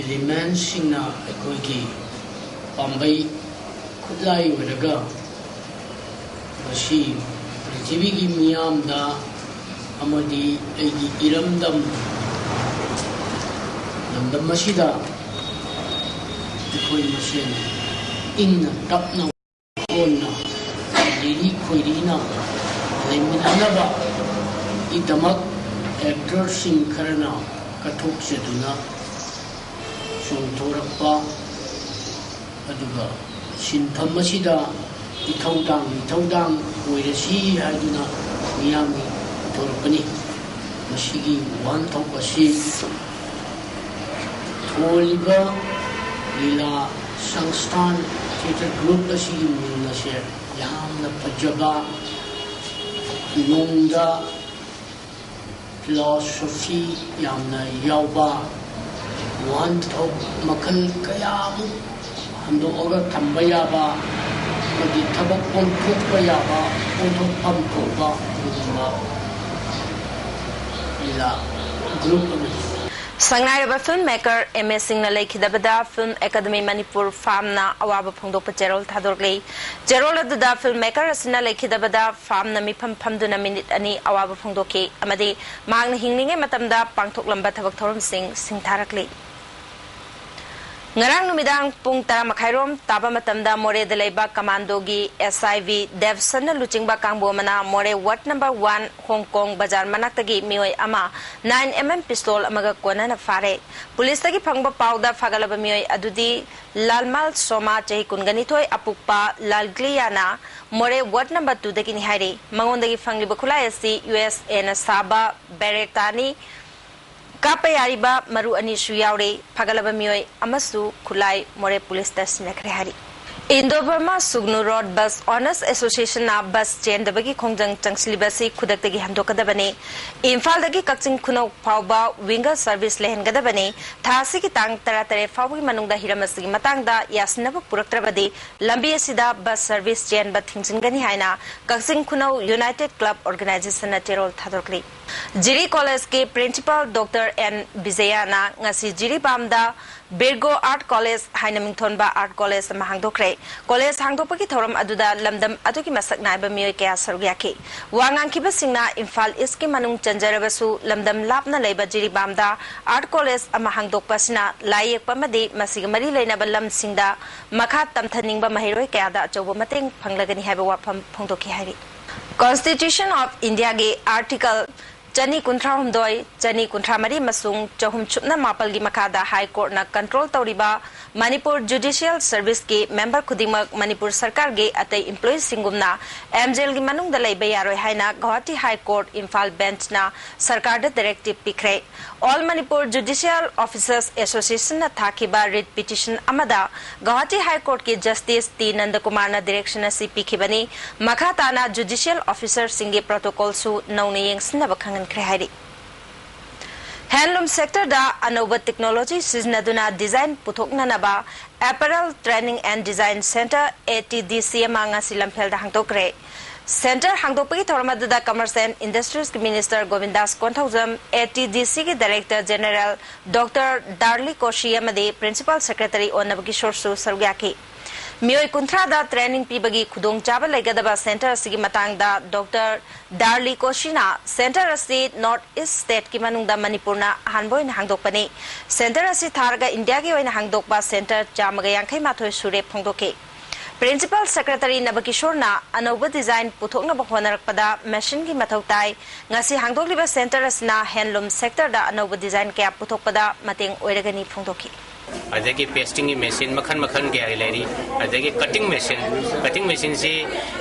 elementꯁꯤꯡꯅ ꯑꯩꯈꯣꯏꯒꯤ ꯄꯥꯝꯕꯩ ꯈꯨꯠꯂꯥꯏ ꯑꯣꯏꯔꯒ ꯃꯁꯤ ꯄ꯭ꯔꯤꯊꯤꯕꯤꯒꯤ ꯃꯤꯌꯥꯝꯗ ꯑꯃꯗꯤ ꯑꯩꯒꯤ ꯏꯔꯝꯗꯝ ꯂꯝꯗꯝ ꯑꯁꯤꯗ ꯑꯩꯈꯣꯏ ꯃꯁꯦꯟ ꯏꯪꯅ ꯇꯞꯅ ꯀꯣꯟꯅ ꯂꯤꯔꯤ ꯈꯣꯏꯔꯤꯅ ꯂꯩꯃꯤꯟꯅꯅꯕꯒꯤꯗꯃꯛ actorꯁꯤꯡ ꯈꯔꯅ ꯀꯠꯊꯣꯛꯆꯗꯨꯅ ꯆꯣꯡꯊꯣꯔꯛꯄ, ꯑꯗꯨꯒ ꯁꯤꯟꯐꯝ ꯑꯁꯤꯗ ꯏꯊꯧꯗꯥꯡ ꯏꯊꯧꯗꯥꯡ ꯑꯣꯏꯔꯁꯤ ꯍꯥꯏꯗꯨꯅ ꯃꯤꯌꯥꯝꯒꯤ ꯄꯨꯊꯣꯔꯛꯄꯅꯤ꯫ ꯃꯁꯤꯒꯤ ꯋꯥꯍꯟꯊꯣꯛ ꯑꯁꯤ ꯊꯣꯜꯂꯤꯕ ꯂꯤꯂꯥ ꯁꯪꯁꯊꯥꯟ theatre group ꯑꯁꯤꯒꯤ ꯃꯤꯡ ꯑꯁꯦ ꯌꯥꯝꯅ ꯐꯖꯕ, ꯅꯨꯡꯗ philosophy ꯌꯥꯝꯅ ꯌꯥꯎꯕ, ꯋꯥꯍꯟꯊꯣꯛ ꯃꯈꯜ ꯀꯌꯥꯃꯨꯛ ꯍꯟꯗꯣꯛꯑꯒ ꯊꯝꯕ ꯌꯥꯕ ꯑꯃꯗꯤ ꯊꯕꯛ ꯑꯣꯟꯊꯣꯛꯄ ꯌꯥꯕ, ꯑꯣꯟꯊꯣꯛꯐꯝ ꯊꯣꯛꯄ ꯑꯗꯨꯒꯨꯝꯕ ꯂꯤꯂꯥ group ꯑꯃꯅꯤ꯫ ꯁꯪꯅꯥꯏꯔꯕ film maker ꯑꯦꯝ ꯑꯦ ꯁꯤꯡꯅ ꯂꯩꯈꯤꯗꯕꯗ Film Academy ꯃꯅꯤꯄꯨꯔ ꯐꯥꯝꯅ ꯑꯋꯥꯕ ꯐꯣꯡꯗꯣꯛꯄ ꯆꯦꯔꯣꯜ ꯊꯥꯗꯣꯔꯛꯂꯤ꯫ ꯆꯦꯔꯣꯜ ꯑꯗꯨꯗ film maker ꯑꯁꯤꯅ ꯂꯩꯈꯤꯗꯕꯗ ꯐꯥꯝꯅ ꯃꯤꯐꯝ ꯐꯝꯗꯨꯅ ꯃꯤꯅꯤꯠ ꯑꯅꯤ ꯑꯋꯥꯕ ꯐꯣꯡꯗꯣꯛꯈꯤ ꯑꯃꯗꯤ ꯃꯍꯥꯛꯅ ꯍꯤꯡꯂꯤꯉꯩ ꯃꯇꯝꯗ ꯄꯥꯡꯊꯣꯛꯂꯝꯕ ꯊꯕꯛ ꯊꯧꯔꯝꯁꯤꯡ ꯁꯤꯡꯊꯥꯔꯛꯂꯤ꯫ ꯉꯔꯥꯡ ꯅꯨꯃꯤꯗꯥꯡ ꯄꯨꯡ ꯇꯔꯥ ꯃꯈꯥꯏꯔꯣꯝ ꯇꯥꯕ ꯃꯇꯝꯗ ꯃꯣꯔꯦꯗ ꯂꯩꯕ ꯀꯃꯥꯟꯗꯣꯒꯤ S I V ꯗꯦꯕꯁꯟꯅ ꯂꯨꯆꯤꯡꯕ ꯀꯥꯡꯕꯨ ꯑꯃꯅ ꯃꯣꯔꯦ ꯋꯥꯔꯗ ꯅꯝꯕꯔ ꯋꯥꯟ ꯍꯣꯡꯀꯣꯡ ꯕꯖꯥꯔ ꯃꯅꯥꯛꯇꯒꯤ ꯃꯤꯑꯣꯏ ꯑꯃ nine M M pistol ꯑꯃꯒ ꯀꯣꯟꯅꯅ ꯐꯥꯔꯦ꯫ ꯄꯨꯂꯤꯁꯇꯒꯤ ꯐꯪꯕ ꯄꯥꯎꯗ ꯐꯥꯒꯠꯂꯕ ꯃꯤꯑꯣꯏ ꯑꯗꯨꯗꯤ ꯂꯥꯜꯃꯥꯜ ꯁꯣꯃꯥ, ꯆꯍꯤ ꯀꯨꯟꯒ ꯅꯤꯊꯣꯏ, ꯑꯄꯨꯛꯄ ꯂꯥꯜꯒ꯭ꯂꯤꯌꯥꯅ ꯃꯣꯔꯦ ꯋꯥꯔꯗ ꯅꯝꯕꯔ ꯇꯨꯗꯒꯤꯅꯤ ꯍꯥꯏꯔꯤ꯫ ꯃꯉꯣꯟꯗꯒꯤ ꯐꯪꯂꯤꯕ ꯈꯨꯠꯂꯥꯏ ꯑꯁꯤ U S Aꯅ ꯁꯥꯕ ꯕꯦꯔꯦꯇꯥꯅꯤ꯫ ꯀꯥꯞꯄ ꯌꯥꯔꯤꯕ ꯃꯔꯨ ꯑꯅꯤꯁꯨ ꯌꯥꯎꯔꯤ꯫ ꯐꯒꯠꯂꯕ ꯃꯤꯑꯣꯏ ꯑꯃꯁꯨ ꯈꯨꯠꯂꯥꯏ ꯃꯣꯔꯦ ꯄꯨꯂꯤꯁꯇ ꯁꯤꯟꯅꯈ꯭ꯔꯦ ꯍꯥꯏꯔꯤ꯫ Indo Burma Sugnu Road Bus Owners Associationꯅ ꯕꯁ ꯆꯦꯟꯗꯕꯒꯤ ꯈꯣꯡꯖꯪ ꯆꯪꯁꯤꯜꯂꯤꯕ ꯑꯁꯤ ꯈꯨꯗꯛꯇꯒꯤ ꯍꯟꯗꯣꯛꯀꯗꯕꯅꯤ꯫ ꯏꯝꯐꯥꯜꯗꯒꯤ ꯀꯛꯆꯤꯡ ꯈꯨꯅꯧ ꯐꯥꯎꯕ winger service ꯂꯩꯍꯟꯒꯗꯕꯅꯤ꯫ ꯊꯥ ꯑꯁꯤꯒꯤ ꯇꯥꯡ ꯇꯔꯥꯇꯔꯦꯠ ꯐꯥꯎꯕꯒꯤ ꯃꯅꯨꯡꯗ ꯍꯤꯔꯝ ꯑꯁꯤꯒꯤ ꯃꯇꯥꯡꯗ ꯌꯥꯁꯤꯟꯅꯕ ꯄꯨꯔꯛꯇ꯭ꯔꯕꯗꯤ ꯂꯝꯕꯤ ꯑꯁꯤꯗ ꯕꯁ ꯁꯔꯚꯤꯁ ꯆꯦꯟꯕ ꯊꯤꯡꯖꯤꯟꯒꯅꯤ ꯍꯥꯏꯅ ꯀꯛꯆꯤꯡ ꯈꯨꯅꯧ United Club Organizationꯅ ꯆꯦꯔꯣꯜ ꯊꯥꯗꯣꯛꯂꯤ꯫ ꯖꯤꯔꯤ ꯀꯣꯂꯦꯖꯀꯤ principal Doctor N ꯕꯤꯖꯌꯥꯅ ꯉꯁꯤ ꯖꯤꯔꯤꯕꯥꯝꯗ ꯕꯤꯔꯒꯣ Art College ꯍꯥꯏꯅ ꯃꯤꯡꯊꯣꯟꯕ art college ꯑꯃ ꯍꯥꯡꯗꯣꯛꯈ꯭ꯔꯦ꯫ ꯀꯣꯂꯦꯖ ꯍꯥꯡꯗꯣꯛꯄꯒꯤ ꯊꯧꯔꯝ ꯑꯗꯨꯗ ꯂꯝꯗꯝ ꯑꯗꯨꯒꯤ ꯃꯁꯛ ꯅꯥꯏꯕ ꯃꯤꯑꯣꯏ ꯀꯌꯥ ꯁꯔꯨꯛ ꯌꯥꯈꯤ꯫ ꯋꯥ ꯉꯥꯡꯈꯤꯕꯁꯤꯡꯅ ꯏꯝꯐꯥꯜ ꯏꯁꯀꯤ ꯃꯅꯨꯡ ꯆꯟꯖꯔꯕꯁꯨ ꯂꯝꯗꯝ ꯂꯥꯞꯅ ꯂꯩꯕ ꯖꯤꯔꯤꯕꯥꯝꯗ art college ꯑꯃ ꯍꯥꯡꯗꯣꯛꯄ ꯑꯁꯤꯅ ꯂꯥꯏ ꯌꯦꯛꯄ ꯑꯃꯗꯤ ꯃꯁꯤꯒ ꯃꯔꯤ ꯂꯩꯅꯕ ꯂꯝꯁꯤꯡꯗ ꯃꯈꯥ ꯇꯝꯊꯅꯤꯡꯕ ꯃꯍꯩꯔꯣꯏ ꯀꯌꯥꯗ ꯑꯆꯧꯕ ꯃꯇꯦꯡ ꯐꯪꯂꯒꯅꯤ ꯍꯥꯏꯕ ꯋꯥꯐꯝ ꯐꯣꯡꯗꯣꯛꯈꯤ ꯍꯥꯏꯔꯤ꯫ Constitution of Indiaꯒꯤ article ꯆꯅꯤ ꯀꯨꯟꯊ꯭ꯔꯥ ꯍꯨꯝꯗꯣꯏ, ꯆꯅꯤ ꯀꯨꯟꯊ꯭ꯔꯥ ꯃꯔꯤ ꯑꯃꯁꯨꯡ ꯆꯍꯨꯝ ꯁꯨꯞꯅ ꯃꯥꯄꯜꯒꯤ ꯃꯈꯥꯗ High Courtꯅ control ꯇꯧꯔꯤꯕ ꯃꯅꯤꯄꯨꯔ Judicial Serviceꯀꯤ member ꯈꯨꯗꯤꯡꯃꯛ ꯃꯅꯤꯄꯨꯔ ꯁꯔꯀꯥꯔꯒꯤ ꯑꯇꯩ employeeꯁꯤꯡꯒꯨꯝꯅ M jailꯒꯤ ꯃꯅꯨꯡꯗ ꯂꯩꯕ ꯌꯥꯔꯣꯏ ꯍꯥꯏꯅ Guwahati High Court Imphal benchꯅ ꯁꯔꯀꯥꯔꯗ directive ꯄꯤꯈ꯭ꯔꯦ꯫ All Manipur Judicial Officers Associationꯅ ꯊꯥꯈꯤꯕ writ petition ꯑꯃꯗ Guwahati High Courtꯀꯤ Justice T ꯅꯟꯗꯀꯨꯃꯥꯔꯅ direction ꯑꯁꯤ ꯄꯤꯈꯤꯕꯅꯤ꯫ ꯃꯈꯥ ꯇꯥꯅ judicial officerꯁꯤꯡꯒꯤ protocolꯁꯨ ꯅꯧꯅ ꯌꯦꯡꯁꯤꯟꯅꯕ ꯈꯪꯍꯟꯈ꯭ꯔꯦ ꯍꯥꯏꯔꯤ꯫ Handloom sectorꯗ ꯑꯅꯧꯕ technology ꯁꯤꯖꯤꯟꯅꯗꯨꯅ design ꯄꯨꯊꯣꯛꯅꯅꯕ Apparel Training and Design Center, A T D C ꯑꯃ ꯉꯁꯤ ꯂꯝꯐꯦꯜꯗ ꯍꯥꯡꯗꯣꯛꯈ꯭ꯔꯦ꯫ Center ꯍꯥꯡꯗꯣꯛꯄꯒꯤ ꯊꯧꯔꯝ ꯑꯗꯨꯗ Commerce and Industriesꯀꯤ Minister ꯒꯣꯕꯤꯟꯗꯥꯁ Konthoujam, A T D Cꯒꯤ Director General Doctor ꯗꯥꯔꯂꯤ ꯀꯣꯁꯤ ꯑꯃꯗꯤ Principal Secretary ꯑꯣꯟꯅꯕ ꯀꯤꯁꯣꯔꯁꯨ ꯁꯔꯨꯛ ꯌꯥꯈꯤ꯫ ꯃꯤꯑꯣꯏ ꯀꯨꯟꯊ꯭ꯔꯥꯗ training ꯄꯤꯕꯒꯤ ꯈꯨꯗꯣꯡꯆꯥꯕ ꯂꯩꯒꯗꯕ center ꯑꯁꯤꯒꯤ ꯃꯇꯥꯡꯗ Doctor Darli Koshina, center ꯑꯁꯤ North East stateꯀꯤ ꯃꯅꯨꯡꯗ ꯃꯅꯤꯄꯨꯔꯅ ꯑꯍꯥꯟꯕ ꯑꯣꯏꯅ ꯍꯥꯡꯗꯣꯛꯄꯅꯤ꯫ Center ꯑꯁꯤ ꯊꯥꯔꯒ ꯏꯟꯗꯤꯌꯥꯒꯤ ꯑꯣꯏꯅ ꯍꯥꯡꯗꯣꯛꯄ center ꯆꯥꯝꯃꯒ ꯌꯥꯡꯈꯩ ꯃꯥꯊꯣꯏ ꯁꯨꯔꯦ ꯐꯣꯡꯗꯣꯛꯈꯤ꯫ Principal Secretary ꯅꯕꯀꯤꯁꯣꯔꯅ ꯑꯅꯧꯕ design ꯄꯨꯊꯣꯛꯅꯕ ꯍꯣꯠꯅꯔꯛꯄꯗ machineꯒꯤ ꯃꯊꯧ ꯇꯥꯏ꯫ ꯉꯁꯤ ꯍꯥꯡꯗꯣꯛꯂꯤꯕ center ꯑꯁꯤꯅ handloom sectorꯗ ꯑꯅꯧꯕ design ꯀꯌꯥ ꯄꯨꯊꯣꯛꯄꯗ ꯃꯇꯦꯡ ꯑꯣꯏꯔꯒꯅꯤ ꯐꯣꯡꯗꯣꯛꯈꯤ꯫ ꯑꯗꯒꯤ pastingꯒꯤ machine ꯃꯈꯜ ꯃꯈꯜ ꯀꯌꯥꯒꯤ ꯂꯩꯔꯤ꯫ ꯑꯗꯒꯤ cutting machine, cutting machineꯁꯤ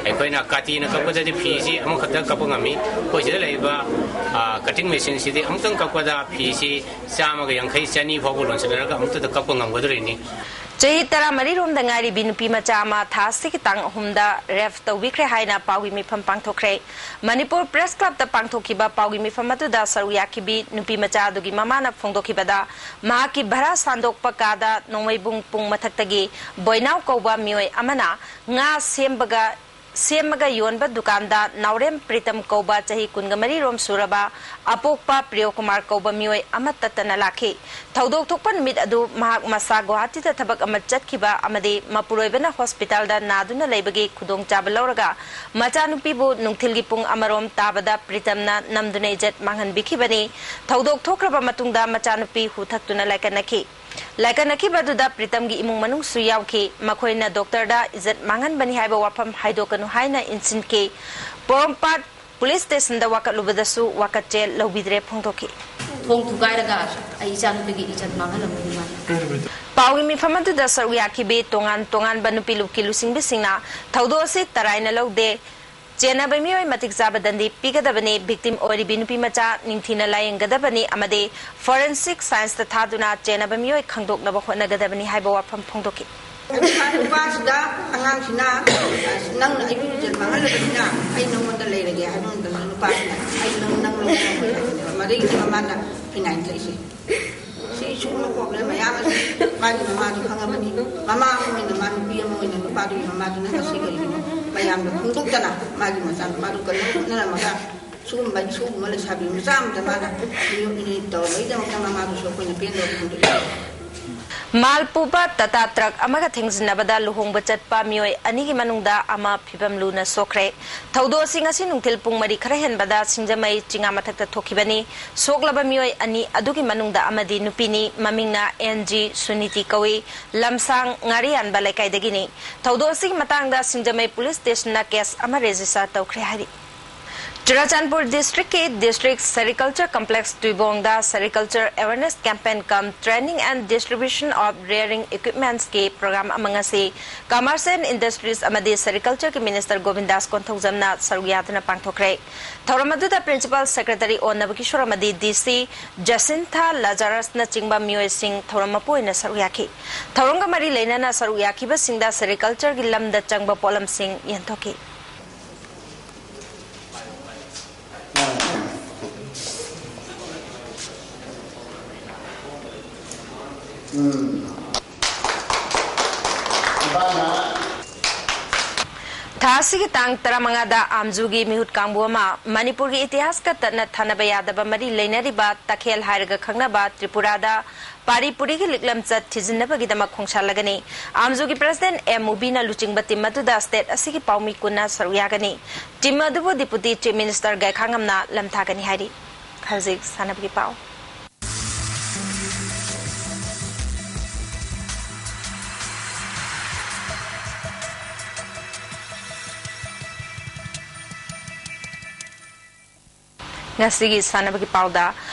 ꯑꯩꯈꯣꯏꯅ ꯀꯥꯇꯤꯅ ꯀꯛꯄꯗꯗꯤ ꯐꯤꯁꯤ ꯑꯃꯈꯛꯇ ꯀꯛꯄ ꯉꯝꯃꯤ꯫ ꯑꯩꯈꯣꯏ ꯁꯤꯗ ꯂꯩꯔꯤꯕ, ꯑ, cutting machineꯁꯤꯗꯤ ꯑꯃꯨꯛꯇꯪ ꯀꯛꯄꯗ ꯐꯤꯁꯤ ꯆꯥꯝꯃꯒ ꯌꯥꯡꯈꯩ, ꯆꯅꯤ ꯐꯥꯎꯕ ꯂꯣꯟꯁꯤꯟꯅꯔꯒ ꯑꯃꯨꯛꯇꯗ ꯀꯛꯄ ꯉꯝꯒꯗꯣꯔꯤꯅꯤ꯫ ꯆꯍꯤ ꯇꯔꯥꯃꯔꯤ ꯔꯣꯝꯗ ꯉꯥꯏꯔꯤꯕꯤ ꯅꯨꯄꯤ ꯃꯆꯥ ꯑꯃ ꯊꯥ ꯑꯁꯤꯒꯤ ꯇꯥꯡ ꯑꯍꯨꯝꯗ rape ꯇꯧꯕꯤꯈ꯭ꯔꯦ ꯍꯥꯏꯅ ꯄꯥꯎꯒꯤ ꯃꯤꯐꯝ ꯄꯥꯡꯊꯣꯛꯈ꯭ꯔꯦ꯫ ꯃꯅꯤꯄꯨꯔ Press Clubꯇ ꯄꯥꯡꯊꯣꯛꯈꯤꯕ ꯄꯥꯎꯒꯤ ꯃꯤꯐꯝ ꯑꯗꯨꯗ ꯁꯔꯨꯛ ꯌꯥꯈꯤꯕꯤ ꯅꯨꯄꯤ ꯃꯆꯥ ꯑꯗꯨꯒꯤ ꯃꯃꯥꯅ ꯐꯣꯡꯗꯣꯛꯈꯤꯕꯗ, ꯃꯍꯥꯛꯀꯤ ꯚꯔꯥ ꯁꯥꯟꯗꯣꯛꯄ ꯀꯥꯗ ꯅꯣꯡꯃꯩꯕꯨꯡ ꯄꯨꯡ ꯃꯊꯛꯇꯒꯤ ꯕꯣꯏꯅꯥꯎ ꯀꯧꯕ ꯃꯤꯑꯣꯏ ꯑꯃꯅ ꯉꯥ ꯁꯦꯝꯕꯒ, ꯁꯦꯝꯃꯒ ꯌꯣꯟꯕ ꯗꯨꯀꯥꯟꯗ ꯅꯥꯎꯔꯦꯝ ꯄ꯭ꯔꯤꯇꯝ ꯀꯧꯕ ꯆꯍꯤ ꯀꯨꯟꯒ ꯃꯔꯤ ꯔꯣꯝ ꯁꯨꯔꯕ ꯑꯄꯣꯛꯄ ꯄ꯭ꯔꯤꯌꯣꯀꯨꯃꯥꯔ ꯀꯧꯕ ꯃꯤꯑꯣꯏ ꯑꯃ ꯇꯠꯇꯅ ꯂꯥꯛꯈꯤ꯫ ꯊꯧꯗꯣꯛ ꯊꯣꯛꯄ ꯅꯨꯃꯤꯠ ꯑꯗꯨ ꯃꯍꯥꯛ ꯃꯁꯥ ꯒꯨꯋꯥꯍꯥꯇꯤꯗ ꯊꯕꯛ ꯑꯃ ꯆꯠꯈꯤꯕ ꯑꯃꯗꯤ ꯃꯄꯨꯔꯣꯏꯕꯅ hospitalꯗ ꯅꯥꯗꯨꯅ ꯂꯩꯕꯒꯤ ꯈꯨꯗꯣꯡꯆꯥꯕ ꯂꯧꯔꯒ ꯃꯆꯥꯅꯨꯄꯤꯕꯨ ꯅꯨꯡꯊꯤꯜꯒꯤ ꯄꯨꯡ ꯑꯃꯔꯣꯝ ꯇꯥꯕꯗ ꯄ꯭ꯔꯤꯇꯝꯅ ꯅꯝꯗꯨꯅ ꯏꯖꯠ ꯃꯥꯡꯍꯟꯕꯤꯈꯤꯕꯅꯤ꯫ ꯊꯧꯗꯣꯛ ꯊꯣꯛꯈ꯭ꯔꯕ ꯃꯇꯨꯡꯗ ꯃꯆꯥꯅꯨꯄꯤ ꯍꯨ ꯊꯛꯇꯨꯅ ꯂꯥꯏꯀꯠꯅꯈꯤ꯫ ꯂꯥꯏꯀꯠꯅꯈꯤꯕ ꯑꯗꯨꯗ ꯄ꯭ꯔꯤꯇꯝꯒꯤ ꯏꯃꯨꯡ ꯃꯅꯨꯡꯁꯨ ꯌꯥꯎꯈꯤ꯫ ꯃꯈꯣꯏꯅ doctorꯗ ꯏꯖꯠ ꯃꯥꯡꯍꯟꯕꯅꯤ ꯍꯥꯏꯕ ꯋꯥꯐꯝ ꯍꯥꯏꯗꯣꯛꯀꯅꯨ ꯍꯥꯏꯅ ꯏꯟꯁꯤꯟꯈꯤ꯫ ꯄꯣꯔꯣꯝꯄꯥꯠ police stationꯗ ꯋꯥꯀꯠꯂꯨꯕꯗꯁꯨ ꯋꯥꯀꯠꯆꯦ ꯂꯧꯕꯤꯗ꯭ꯔꯦ ꯐꯣꯡꯗꯣꯛꯈꯤ꯫ ꯊꯣꯡ ꯊꯨꯒꯥꯏꯔꯒ ꯑꯩ ꯏꯆꯥꯅꯨꯄꯤꯒꯤ ꯏꯖꯠ ꯃꯥꯡꯍꯜꯂꯝꯕꯅꯤ ꯃꯥꯅ꯫ ꯄꯥꯎꯒꯤ ꯃꯤꯐꯝ ꯑꯗꯨꯗ ꯁꯔꯨꯛ ꯌꯥꯈꯤꯕꯤ ꯇꯣꯉꯥꯟ ꯇꯣꯉꯥꯟꯕ ꯅꯨꯄꯤ ꯂꯨꯞꯀꯤ ꯂꯨꯆꯤꯡꯕꯤꯁꯤꯡꯅ ꯊꯧꯗꯣꯛ ꯑꯁꯤ ꯇꯔꯥꯏꯅ ꯂꯧꯗꯦ, ꯆꯦꯟꯅꯕ ꯃꯤꯑꯣꯏ ꯃꯇꯤꯛ ꯆꯥꯕ ꯗꯟꯗꯤ ꯄꯤꯒꯗꯕꯅꯤ, victim ꯑꯣꯏꯔꯤꯕꯤ ꯅꯨꯄꯤ ꯃꯆꯥ ꯅꯤꯡꯊꯤꯅ ꯂꯥꯌꯦꯡꯒꯗꯕꯅꯤ ꯑꯃꯗꯤ forensic scienceꯇ ꯊꯥꯗꯨꯅ ꯆꯦꯟꯅꯕ ꯃꯤꯑꯣꯏ ꯈꯪꯗꯣꯛꯅꯕ ꯍꯣꯠꯅꯒꯗꯕꯅꯤ ꯍꯥꯏꯕ ꯋꯥꯐꯝ ꯐꯣꯡꯗꯣꯛꯈꯤ꯫ ꯑꯗꯨ ꯃꯥ ꯅꯨꯄꯥꯁꯤꯗ, ꯑꯉꯥꯡꯁꯤꯅ, "ꯑꯁ, ꯅꯪꯅ ꯑꯩꯕꯨ ꯏꯖꯠ ꯃꯥꯡꯍꯜꯂꯕꯅꯤꯅ ꯑꯩ ꯅꯪꯉꯣꯟꯗ ꯂꯩꯔꯒꯦ" ꯍꯥꯏꯕ ꯃꯇꯝꯗ ꯅꯨꯄꯥꯁꯤꯅ, "ꯑꯩ ꯅꯪ, ꯅꯪ ꯂꯧꯕ ꯉꯝꯃꯣꯏ" ꯍꯥꯏꯕꯅꯦꯕ꯫ ꯃꯗꯨꯒꯤꯗꯤ ꯃꯃꯥꯅ phenyl ꯊꯛꯏꯁꯦ꯫ ꯁꯤ ꯁꯤꯒꯨꯝꯕ problem ꯃꯌꯥꯝ ꯑꯁꯤ ꯃꯥꯒꯤ ꯃꯃꯥꯗꯨ ꯈꯪꯉꯕꯅꯤ꯫ ꯃꯃꯥ ꯑꯃ ꯑꯣꯏꯅ ꯃꯥ ꯅꯨꯄꯤ ꯑꯃ ꯑꯣꯏꯅ ꯅꯨꯄꯥꯗꯨꯒꯤ ꯃꯃꯥꯗꯨꯅ ꯉꯁꯤ ꯀꯔꯤꯒꯤꯅꯣ ꯃꯌꯥꯝꯗ ꯐꯣꯡꯗꯣꯛꯇꯅ ꯃꯥꯒꯤ ꯃꯆꯥꯅꯨꯄꯥꯗꯨ ꯀꯟꯅ ꯍꯣꯠꯅꯔꯝꯃꯒ ꯁꯤꯒꯨꯝꯕ, ꯁꯤꯒꯨꯝꯕ ꯂꯩꯁꯥꯕꯤ ꯃꯆꯥ ꯑꯃꯗ ꯃꯥꯅ ꯃꯤꯑꯣꯠ ꯃꯤꯅꯩ ꯇꯧꯔꯝꯕꯒꯤꯗꯃꯛꯇ ꯃꯃꯥꯗꯨꯁꯨ ꯑꯩꯈꯣꯏꯅ ꯄꯦꯟꯗꯕ ꯐꯣꯡꯗꯣꯛꯏ꯫ ꯃꯥꯜ ꯄꯨꯕ ꯇꯥꯇꯥ ꯇ꯭ꯔꯛ ꯑꯃꯒ ꯊꯦꯡꯖꯤꯟꯅꯕꯗ ꯂꯨꯍꯣꯡꯕ ꯆꯠꯄ ꯃꯤꯑꯣꯏ ꯑꯅꯤꯒꯤ ꯃꯅꯨꯡꯗ ꯑꯃ ꯐꯤꯕꯝ ꯂꯨꯅ ꯁꯣꯛꯈ꯭ꯔꯦ꯫ ꯊꯧꯗꯣꯛ ꯑꯁꯤ ꯉꯁꯤ ꯅꯨꯡꯊꯤꯜ ꯄꯨꯡ ꯃꯔꯤ ꯈꯔ ꯍꯦꯟꯕꯗ ꯁꯤꯡꯖꯃꯩ ꯆꯤꯉꯥ ꯃꯊꯛꯇ ꯊꯣꯛꯈꯤꯕꯅꯤ꯫ ꯁꯣꯛꯂꯕ ꯃꯤꯑꯣꯏ ꯑꯅꯤ ꯑꯗꯨꯒꯤ ꯃꯅꯨꯡꯗ ꯑꯃꯗꯤ ꯅꯨꯄꯤꯅꯤ꯫ ꯃꯃꯤꯡꯅ ꯑꯦꯟ ꯖꯤ ꯁꯨꯅꯤꯇꯤ ꯀꯧꯏ꯫ ꯂꯝꯁꯥꯡ ꯉꯥꯔꯤꯌꯥꯟꯕ ꯂꯩꯀꯥꯏꯗꯒꯤꯅꯤ꯫ ꯊꯧꯗꯣꯛ ꯑꯁꯤꯒꯤ ꯃꯇꯥꯡꯗ ꯁꯤꯡꯖꯃꯩ ꯄꯨꯂꯤꯁ ꯁ꯭ꯇꯦꯁꯟꯅ ꯀꯦꯁ ꯑꯃ ꯔꯦꯖꯤꯁꯇꯔ ꯇꯧꯈ꯭ꯔꯦ ꯍꯥꯏꯔꯤ꯫ ꯆꯨꯔꯥꯆꯥꯟꯄꯨꯔ ꯗꯤꯁꯇ꯭ꯔꯤꯛꯀꯤ ꯗꯤꯁꯇ꯭ꯔꯤꯛ ꯁꯦꯔꯤꯀꯜꯆꯔ ꯀꯝꯄ꯭ꯂꯦꯛꯁ ꯇꯨꯏꯕꯣꯡꯗ sericulture awareness campaign cum training and distribution of rearing ꯏꯀ꯭ꯋꯤꯞꯃꯦꯟꯠꯁꯀꯤ ꯄ꯭ꯔꯣꯒ꯭ꯔꯥꯝ ꯑꯃ ꯉꯁꯤ ꯀꯃꯔꯁ ꯑꯦꯟ ꯏꯟꯗꯁꯇ꯭ꯔꯤꯁ ꯑꯃꯗꯤ ꯁꯦꯔꯤꯀꯜꯆꯔꯒꯤ ꯃꯤꯅꯤꯁꯇꯔ ꯒꯣꯕꯤꯟꯗꯥꯁ ꯀꯣꯟꯊꯧꯖꯝꯅ ꯁꯔꯨꯛ ꯌꯥꯗꯨꯅ ꯄꯥꯡꯊꯣꯛꯈ꯭ꯔꯦ꯫ ꯊꯧꯔꯝ ꯑꯗꯨꯗ ꯄ꯭ꯔꯤꯟꯁꯤꯄꯥꯜ ꯁꯦꯀ꯭ꯔꯦꯇꯔꯤ ꯑꯣ ꯅꯕꯀꯤꯁꯣꯔ ꯑꯃꯗꯤ ꯗꯤ ꯁꯤ ꯖꯁꯤꯟꯊꯥ ꯂꯥꯖꯥꯔꯁꯅꯆꯤꯡꯕ ꯃꯤꯑꯣꯏꯁꯤꯡ ꯊꯧꯔꯝ ꯃꯄꯨ ꯑꯣꯏꯅ ꯁꯔꯨꯛ ꯌꯥꯈꯤ꯫ ꯊꯧꯔꯝꯒ ꯃꯔꯤ ꯂꯩꯅꯅ ꯁꯔꯨꯛ ꯌꯥꯈꯤꯕꯁꯤꯡꯗ ꯁꯦꯔꯤꯀꯜꯆꯔꯒꯤ ꯂꯝꯗ ꯆꯪꯕ ꯄꯣꯠꯂꯝꯁꯤꯡ ꯌꯦꯟꯊꯣꯛꯈꯤ꯫ ꯎꯝ꯫ ꯊꯥ ꯑꯁꯤꯒꯤ ꯇꯥꯡ ꯇꯔꯥꯃꯉꯥꯗ ꯑꯥꯝꯖꯨꯒꯤ ꯃꯤꯍꯨꯠ ꯀꯥꯡꯕꯨ ꯑꯃ ꯃꯅꯤꯄꯨꯔꯒꯤ ꯏꯇꯤꯍꯥꯁꯀ ꯇꯠꯅ ꯊꯥꯅꯕ ꯌꯥꯗꯕ ꯃꯔꯤ ꯂꯩꯅꯔꯤꯕ ꯇꯈꯦꯜ ꯍꯥꯏꯔꯒ ꯈꯪꯅꯕ ꯇ꯭ꯔꯤꯄꯨꯔꯥꯗ ꯄꯥꯔꯤ ꯄꯨꯔꯤꯒꯤ ꯂꯤꯛꯂꯝ ꯆꯠ ꯊꯤꯖꯤꯟꯅꯕꯒꯤꯗꯃꯛ ꯈꯣꯡꯁꯥꯜꯂꯒꯅꯤ꯫ ꯑꯥꯝꯖꯨꯒꯤ ꯄ꯭ꯔꯁꯤꯗꯦꯟꯠ ꯑꯦꯝ ꯃꯨꯕꯤꯅ ꯂꯨꯆꯤꯡꯕ ꯇꯤꯝ ꯑꯗꯨꯗ ꯁ꯭ꯇꯦꯠ ꯑꯁꯤꯒꯤ ꯄꯥꯎꯃꯤ ꯀꯨꯟꯅ ꯁꯔꯨꯛ ꯌꯥꯒꯅꯤ꯫ ꯇꯤꯝ ꯑꯗꯨꯕꯨ ꯗꯤꯄꯨꯇꯤ ꯆꯤꯐ ꯃꯤꯅꯤꯁꯇꯔ ꯒꯥꯏꯈꯥꯉꯝꯅ ꯂꯝꯊꯥꯒꯅꯤ ꯍꯥꯏꯔꯤ꯫ ꯍꯧꯖꯤꯛ ꯁꯥꯟꯅꯕꯒꯤ ꯄꯥꯎ꯫ ꯉꯁꯤꯒꯤ ꯁꯥꯟꯅꯕꯒꯤ ꯄꯥꯎꯗ,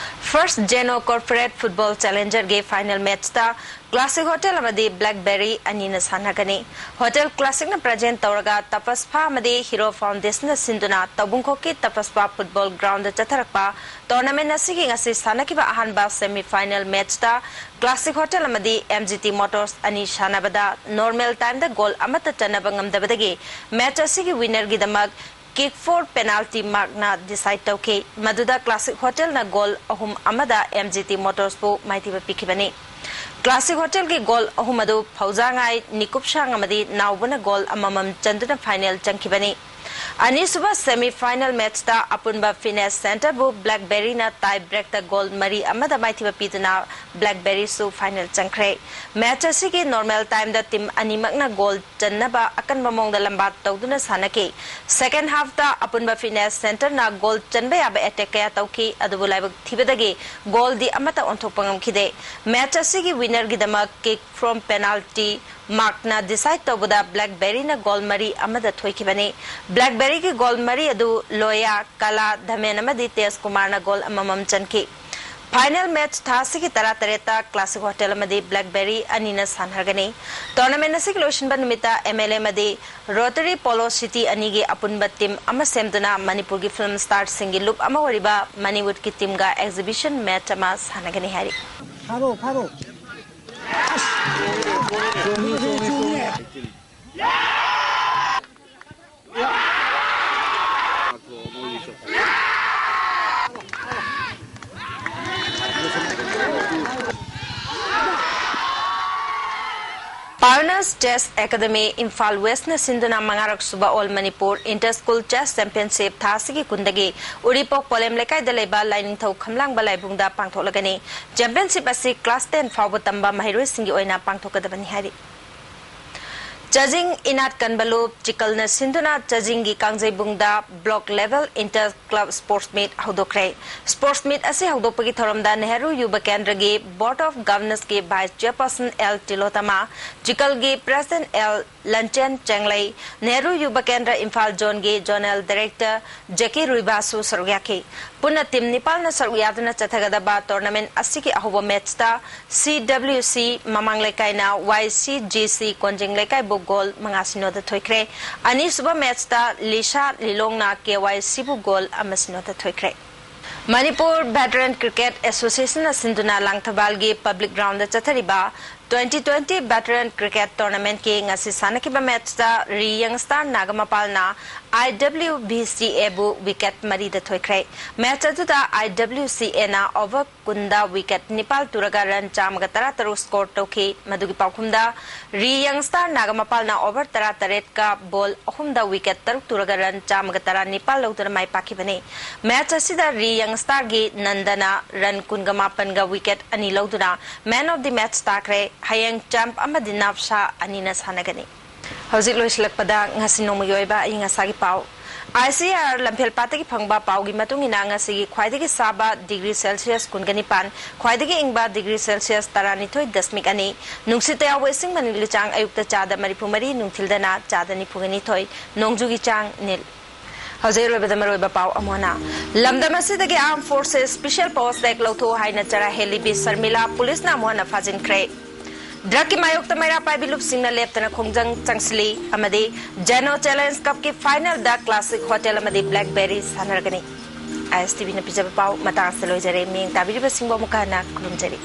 ꯐꯥꯔꯁ ꯖꯦꯅꯣ ꯀꯣꯔꯄꯣꯔꯦꯠ ꯐꯨꯠꯕꯣꯜ ꯆꯦꯂꯦꯟꯖꯔꯒꯤ ꯐꯥꯏꯅꯦꯜ ꯃꯦꯠꯆꯇ ꯀ꯭ꯂꯥꯁꯤꯛ ꯍꯣꯇꯦꯜ ꯑꯃꯗꯤ ꯕ꯭ꯂꯦꯛꯕꯦꯔꯤ ꯑꯅꯤꯅ ꯁꯥꯟꯅꯒꯅꯤ꯫ ꯍꯣꯇꯦꯜ ꯀ꯭ꯂꯥꯁꯤꯛꯅ ꯄ꯭ꯔꯖꯦꯟ ꯇꯧꯔꯒ ꯇꯄꯁꯐꯥ ꯑꯃꯗꯤ ꯍꯤꯔꯣ ꯐꯥꯎꯟꯗꯦꯁꯟꯅ ꯁꯤꯟꯗꯨꯅ ꯇꯧꯕꯨꯡꯈꯣꯛꯀꯤ ꯇꯄꯁꯐꯥ ꯐꯨꯠꯕꯣꯜ ꯒ꯭ꯔꯥꯎꯟꯗ ꯆꯠꯊꯔꯛꯄ ꯇꯣꯔꯅꯥꯃꯦꯟ ꯑꯁꯤꯒꯤ ꯉꯁꯤ ꯁꯥꯟꯅꯈꯤꯕ ꯑꯍꯥꯟꯕ ꯁꯦꯃꯤ ꯐꯥꯏꯅꯦꯜ ꯃꯦꯠꯆꯇ ꯀ꯭ꯂꯥꯁꯤꯛ ꯍꯣꯇꯦꯜ ꯑꯃꯗꯤ ꯑꯦꯝ ꯖꯤ ꯇꯤ ꯃꯣꯇꯣꯔꯁ ꯑꯅꯤ ꯁꯥꯟꯅꯕꯗ ꯅꯣꯔꯃꯦꯜ ꯇꯥꯏꯝꯗ ꯒꯣꯜ ꯑꯃꯠꯇ ꯆꯟꯅꯕ ꯉꯝꯗꯕꯗꯒꯤ ꯃꯦꯠꯆ ꯑꯁꯤꯒꯤ ꯋꯤꯟꯅꯔꯒꯤꯗꯃꯛ ꯀꯤꯛ ꯐꯣꯔ ꯄꯦꯅꯥꯜꯇꯤ ꯃꯥꯔꯛꯅ ꯗꯤꯁꯥꯏꯗ ꯇꯧꯈꯤ꯫ ꯃꯗꯨꯗ ꯀ꯭ꯂꯥꯁꯤꯛ ꯍꯣꯇꯦꯜꯅ ꯒꯣꯜ ꯑꯍꯨꯝ ꯑꯃꯗ ꯑꯦꯝ ꯖꯤ ꯇꯤ ꯃꯣꯇꯣꯔꯁꯄꯨ ꯃꯥꯏꯊꯤꯕ ꯄꯤꯈꯤꯕꯅꯤ꯫ ꯀ꯭ꯂꯥꯁꯤꯛ ꯍꯣꯇꯦꯜꯒꯤ ꯒꯣꯜ ꯑꯍꯨꯝ ꯑꯗꯨ ꯐꯧꯖꯥꯉꯥꯏ, ꯅꯤꯀꯨꯞꯁꯥꯡ ꯑꯃꯗꯤ ꯅꯥꯎꯕꯅ ꯒꯣꯜ ꯑꯃꯃꯝ ꯆꯟꯗꯨꯅ ꯐꯥꯏꯅꯦꯜ ꯆꯪꯈꯤꯕꯅꯤ꯫ ꯑꯅꯤꯁꯨꯕ semi final matchꯇ ꯑꯄꯨꯟꯕ Fitness Centreꯕꯨ Blackberryꯅ tie breakꯇ goal ꯃꯔꯤ ꯑꯃꯗ ꯃꯥꯏꯊꯤꯕ ꯄꯤꯗꯨꯅ Blackberryꯁꯨ final ꯆꯪꯈ꯭ꯔꯦ꯫ Match ꯑꯁꯤꯒꯤ normal timeꯗ team ꯑꯅꯤꯃꯛꯅ goal ꯆꯟꯅꯕ ꯑꯀꯟꯕ ꯃꯑꯣꯡꯗ ꯂꯝꯕꯥ ꯇꯧꯗꯨꯅ ꯁꯥꯟꯅꯈꯤ꯫ Second halfꯇ ꯑꯄꯨꯟꯕ Fitness Centreꯅ goal ꯆꯟꯕ ꯌꯥꯕ attack ꯀꯌꯥ ꯇꯧꯈꯤ, ꯑꯗꯨꯕꯨ ꯂꯥꯏꯕꯛ ꯊꯤꯕꯗꯒꯤ goalꯗꯤ ꯑꯃꯠꯇ ꯑꯣꯟꯊꯣꯛꯄ ꯉꯝꯈꯤꯗꯦ꯫ Match ꯑꯁꯤꯒꯤ winnerꯒꯤꯗꯃꯛ kick from penalty markꯅ decide ꯇꯧꯕꯗ Blackberryꯅ goal ꯃꯔꯤ ꯑꯃꯗ ꯊꯣꯏꯈꯤꯕꯅꯤ꯫ Blackberryꯒꯤ goal ꯃꯔꯤ ꯑꯗꯨ ꯂꯣꯌꯥ, ꯀꯂꯥ, ꯙꯃꯦꯟ ꯑꯃꯗꯤ ꯇꯦꯖ ꯀꯨꯃꯥꯔꯅ goal ꯑꯃꯃꯝ ꯆꯟꯈꯤ꯫ Final match ꯊꯥ ꯑꯁꯤꯒꯤ ꯇꯔꯥꯇꯔꯦꯠꯇ Classic Hotel ꯑꯃꯗꯤ Blackberry ꯑꯅꯤꯅ ꯁꯥꯟꯅꯔꯒꯅꯤ꯫ Tournament ꯑꯁꯤꯒꯤ ꯂꯣꯏꯁꯤꯟꯕ ꯅꯨꯃꯤꯠꯇ MLA ꯑꯃꯗꯤ Rotary Polo City ꯑꯅꯤꯒꯤ ꯑꯄꯨꯟꯕ team ꯑꯃ ꯁꯦꯝꯗꯨꯅ ꯃꯅꯤꯄꯨꯔꯒꯤ film starꯁꯤꯡꯒꯤ ꯂꯨꯞ ꯑꯃ ꯑꯣꯏꯔꯤꯕ Mannywoodꯀꯤ teamꯒ exhibition match ꯑꯃ ꯁꯥꯟꯅꯒꯅꯤ ꯍꯥꯏꯔꯤ꯫ ꯐꯥꯔꯣ, ꯐꯥꯔꯣ꯫ ꯑꯁ! ꯆꯣꯡꯉꯤ, ꯆꯣꯡꯉꯤ, ꯆꯣꯡꯉꯤ꯫ Pioneers Chess Academy, Imphal Westꯅ ꯁꯤꯟꯗꯨꯅ ꯃꯉꯥꯔꯛ ꯁꯨꯕ All Manipur Inter School Chess Championship ꯊꯥ ꯑꯁꯤꯒꯤ ꯀꯨꯟꯗꯒꯤ ꯎꯔꯤꯄꯣꯛ ꯄꯣꯂꯦꯝ ꯂꯩꯀꯥꯏꯗ ꯂꯩꯕ ꯂꯥꯏꯅꯤꯡꯊꯧ ꯈꯝꯂꯥꯡꯕ ꯂꯥꯏꯕꯨꯡꯗ ꯄꯥꯡꯊꯣꯛꯂꯒꯅꯤ꯫ Championship ꯑꯁꯤ class ten ꯐꯥꯎꯕ ꯇꯝꯕ ꯃꯍꯩꯔꯣꯏꯁꯤꯡꯒꯤ ꯑꯣꯏꯅ ꯄꯥꯡꯊꯣꯛꯀꯗꯕꯅꯤ ꯍꯥꯏꯔꯤ꯫ ꯆꯥꯖꯤꯡ ꯏꯅꯥꯠ ꯀꯟꯕ ꯂꯨꯞ ꯆꯤꯀꯜꯅ ꯁꯤꯟꯗꯨꯅ ꯆꯥꯖꯤꯡꯒꯤ ꯀꯥꯡꯖꯩꯕꯨꯡꯗ block level inter club sports meet ꯍꯧꯗꯣꯛꯈ꯭ꯔꯦ꯫ Sports meet ꯑꯁꯤ ꯍꯧꯗꯣꯛꯄꯒꯤ ꯊꯧꯔꯝꯗ ꯅꯦꯍꯔꯨ ꯌꯨꯕ ꯀꯦꯟꯗ꯭ꯔꯒꯤ Board of Governorꯁꯀꯤ Vice Chairperson L ꯇꯤꯂꯣꯇꯃꯥ, ꯆꯤꯀꯜꯒꯤ President L ꯂꯟꯆꯦꯟ ꯆꯦꯡꯂꯩ, Nehru ꯌꯨꯕ ꯀꯦꯟꯗ꯭ꯔ ꯏꯝꯐꯥꯜ zoneꯒꯤ Zonal Director ꯖꯦꯀꯤ ꯔꯨꯏꯕꯥꯁꯨ ꯁꯔꯨꯛ ꯌꯥꯈꯤ꯫ ꯄꯨꯟꯅ team ꯅꯤꯄꯥꯜꯅ ꯁꯔꯨꯛ ꯌꯥꯗꯨꯅ ꯆꯠꯊꯒꯗꯕ tournament ꯑꯁꯤꯒꯤ ꯑꯍꯧꯕ matchꯇ CWC ꯃꯃꯥꯡ ꯂꯩꯀꯥꯏꯅ YCGC ꯀꯣꯟꯖꯤꯡ ꯂꯩꯀꯥꯏꯕꯨ goal ꯃꯉꯥ ꯁꯤꯅꯣꯗ ꯊꯣꯏꯈ꯭ꯔꯦ꯫ ꯑꯅꯤꯁꯨꯕ matchꯇ ꯂꯤꯁꯥ ꯂꯤꯂꯣꯡꯅ KYCꯕꯨ goal ꯑꯃ ꯁꯤꯅꯣꯗ ꯊꯣꯏꯈ꯭ꯔꯦ꯫ Manipur Veteran Cricket Associationꯅ ꯁꯤꯟꯗꯨꯅ ꯂꯥꯡꯊꯕꯥꯜꯒꯤ public groundꯗ ꯆꯠꯊꯔꯤꯕ twenty twenty Veteran Cricket Tournamentꯀꯤ ꯉꯁꯤ ꯁꯥꯟꯅꯈꯤꯕ matchꯇ ꯔꯤ Young Star ꯅꯥꯒꯃꯄꯥꯜꯅ IWBCAꯕꯨ wicket ꯃꯔꯤꯗ ꯊꯣꯏꯈ꯭ꯔꯦ꯫ Match ꯑꯗꯨꯗ IWCAꯅ over ꯀꯨꯟꯗ wicket ꯅꯤꯄꯥꯜ ꯇꯨꯔꯒ run ꯆꯥꯝꯃꯒ ꯇꯔꯥꯇꯔꯨꯛ score ꯇꯧꯈꯤ꯫ ꯃꯗꯨꯒꯤ ꯄꯥꯎꯈꯨꯝꯗ ꯔꯤ ꯌꯪ ꯁ꯭ꯇꯥꯔ ꯅꯥꯒꯥꯃꯄꯥꯜꯅ over ꯇꯔꯥꯇꯔꯦꯠꯀ ball ꯑꯍꯨꯝꯗ wicket ꯇꯔꯨꯛ ꯇꯨꯔꯒ run ꯆꯥꯝꯃꯒ ꯇꯔꯥꯅꯤꯄꯥꯜ ꯂꯧꯗꯨꯅ ꯃꯥꯏ ꯄꯥꯛꯈꯤꯕꯅꯤ꯫ Match ꯑꯁꯤꯗ ꯔꯤ ꯌꯪ ꯁ꯭ꯇꯥꯔꯒꯤ ꯅꯟꯗꯅ run ꯀꯨꯟꯒ ꯃꯥꯄꯟꯒ wicket ꯑꯅꯤ ꯂꯧꯗꯨꯅ man of the match ꯇꯥꯈ꯭ꯔꯦ꯫ ꯍꯌꯦꯡ ꯆꯥꯝꯞ ꯑꯃꯗꯤ ꯅꯥꯞꯁꯥ ꯑꯅꯤꯅ ꯁꯥꯟꯅꯒꯅꯤ꯫ ꯍꯧꯖꯤꯛ ꯂꯣꯏꯁꯤꯜꯂꯛꯄꯗ ꯉꯁꯤ ꯅꯣꯡꯃꯒꯤ ꯑꯣꯏꯕ ꯑꯏꯪ ꯑꯁꯥꯒꯤ ꯄꯥꯎ꯫ ICAR ꯂꯝꯐꯦꯜ ꯄꯥꯠꯇꯒꯤ ꯐꯪꯕ ꯄꯥꯎꯒꯤ ꯃꯇꯨꯡ ꯏꯟꯅ ꯉꯁꯤꯒꯤ ꯈ꯭ꯋꯥꯏꯗꯒꯤ ꯁꯥꯕ degree Celsius ꯀꯨꯟꯒ ꯅꯤꯄꯥꯟ, ꯈ꯭ꯋꯥꯏꯗꯒꯤ ꯏꯪꯕ degree Celsius ꯇꯔꯥꯅꯤꯊꯣꯏ ꯗꯁꯃꯤꯛ ꯑꯅꯤ, ꯅꯨꯡꯁꯤꯠꯇ ꯌꯥꯎꯕ ꯏꯁꯤꯡ ꯃꯅꯤꯜꯒꯤ ꯆꯥꯡ ꯑꯌꯨꯛꯇ ꯆꯥꯗ ꯃꯔꯤꯐꯨ ꯃꯔꯤ, ꯅꯨꯡꯊꯤꯜꯗꯅ ꯆꯥꯗ ꯅꯤꯐꯨꯒ ꯅꯤꯊꯣꯏ, ꯅꯣꯡꯖꯨꯒꯤ ꯆꯥꯡ ꯅꯤꯜ꯫ ꯍꯧꯖꯤꯛ ꯑꯔꯣꯏꯕꯗ ꯃꯔꯨꯑꯣꯏꯕ ꯄꯥꯎ ꯑꯃꯨꯛ ꯍꯟꯅ꯫ ꯂꯝꯗꯝ ꯑꯁꯤꯗꯒꯤ Armed Forces Special Powers Act ꯂꯧꯊꯣꯛꯎ ꯍꯥꯏꯅ ꯆꯔꯥ ꯍꯦꯜꯂꯤ ꯕꯤ ꯁꯔꯃꯤꯂꯥ ꯄꯨꯂꯤꯁꯅ ꯑꯃꯨꯛ ꯍꯟꯅ ꯐꯥꯖꯤꯟꯈ꯭ꯔꯦ꯫ Drugꯀꯤ ꯃꯥꯌꯣꯛꯇ ꯃꯩꯔꯥ ꯄꯥꯏꯕꯤ ꯂꯨꯞꯁꯤꯡꯅ ꯂꯦꯞꯇꯅ ꯈꯣꯡꯖꯪ ꯆꯪꯁꯤꯜꯂꯤ ꯑꯃꯗꯤ Geno Challenge Cupꯀꯤ finalꯗ Classic Hotel ꯑꯃꯗꯤ Blackberry ꯁꯥꯟꯅꯔꯒꯅꯤ꯫ ISTVꯅ ꯄꯤꯖꯕ ꯄꯥꯎ ꯃꯇꯥꯡ ꯑꯁꯤꯗ ꯂꯣꯏꯖꯔꯦ꯫ ꯃꯤꯠꯌꯦꯡ ꯇꯥꯕꯤꯔꯤꯕꯁꯤꯡꯕꯨ ꯑꯃꯨꯛꯀ ꯍꯟꯅ ꯈꯨꯔꯨꯝꯖꯔꯤ꯫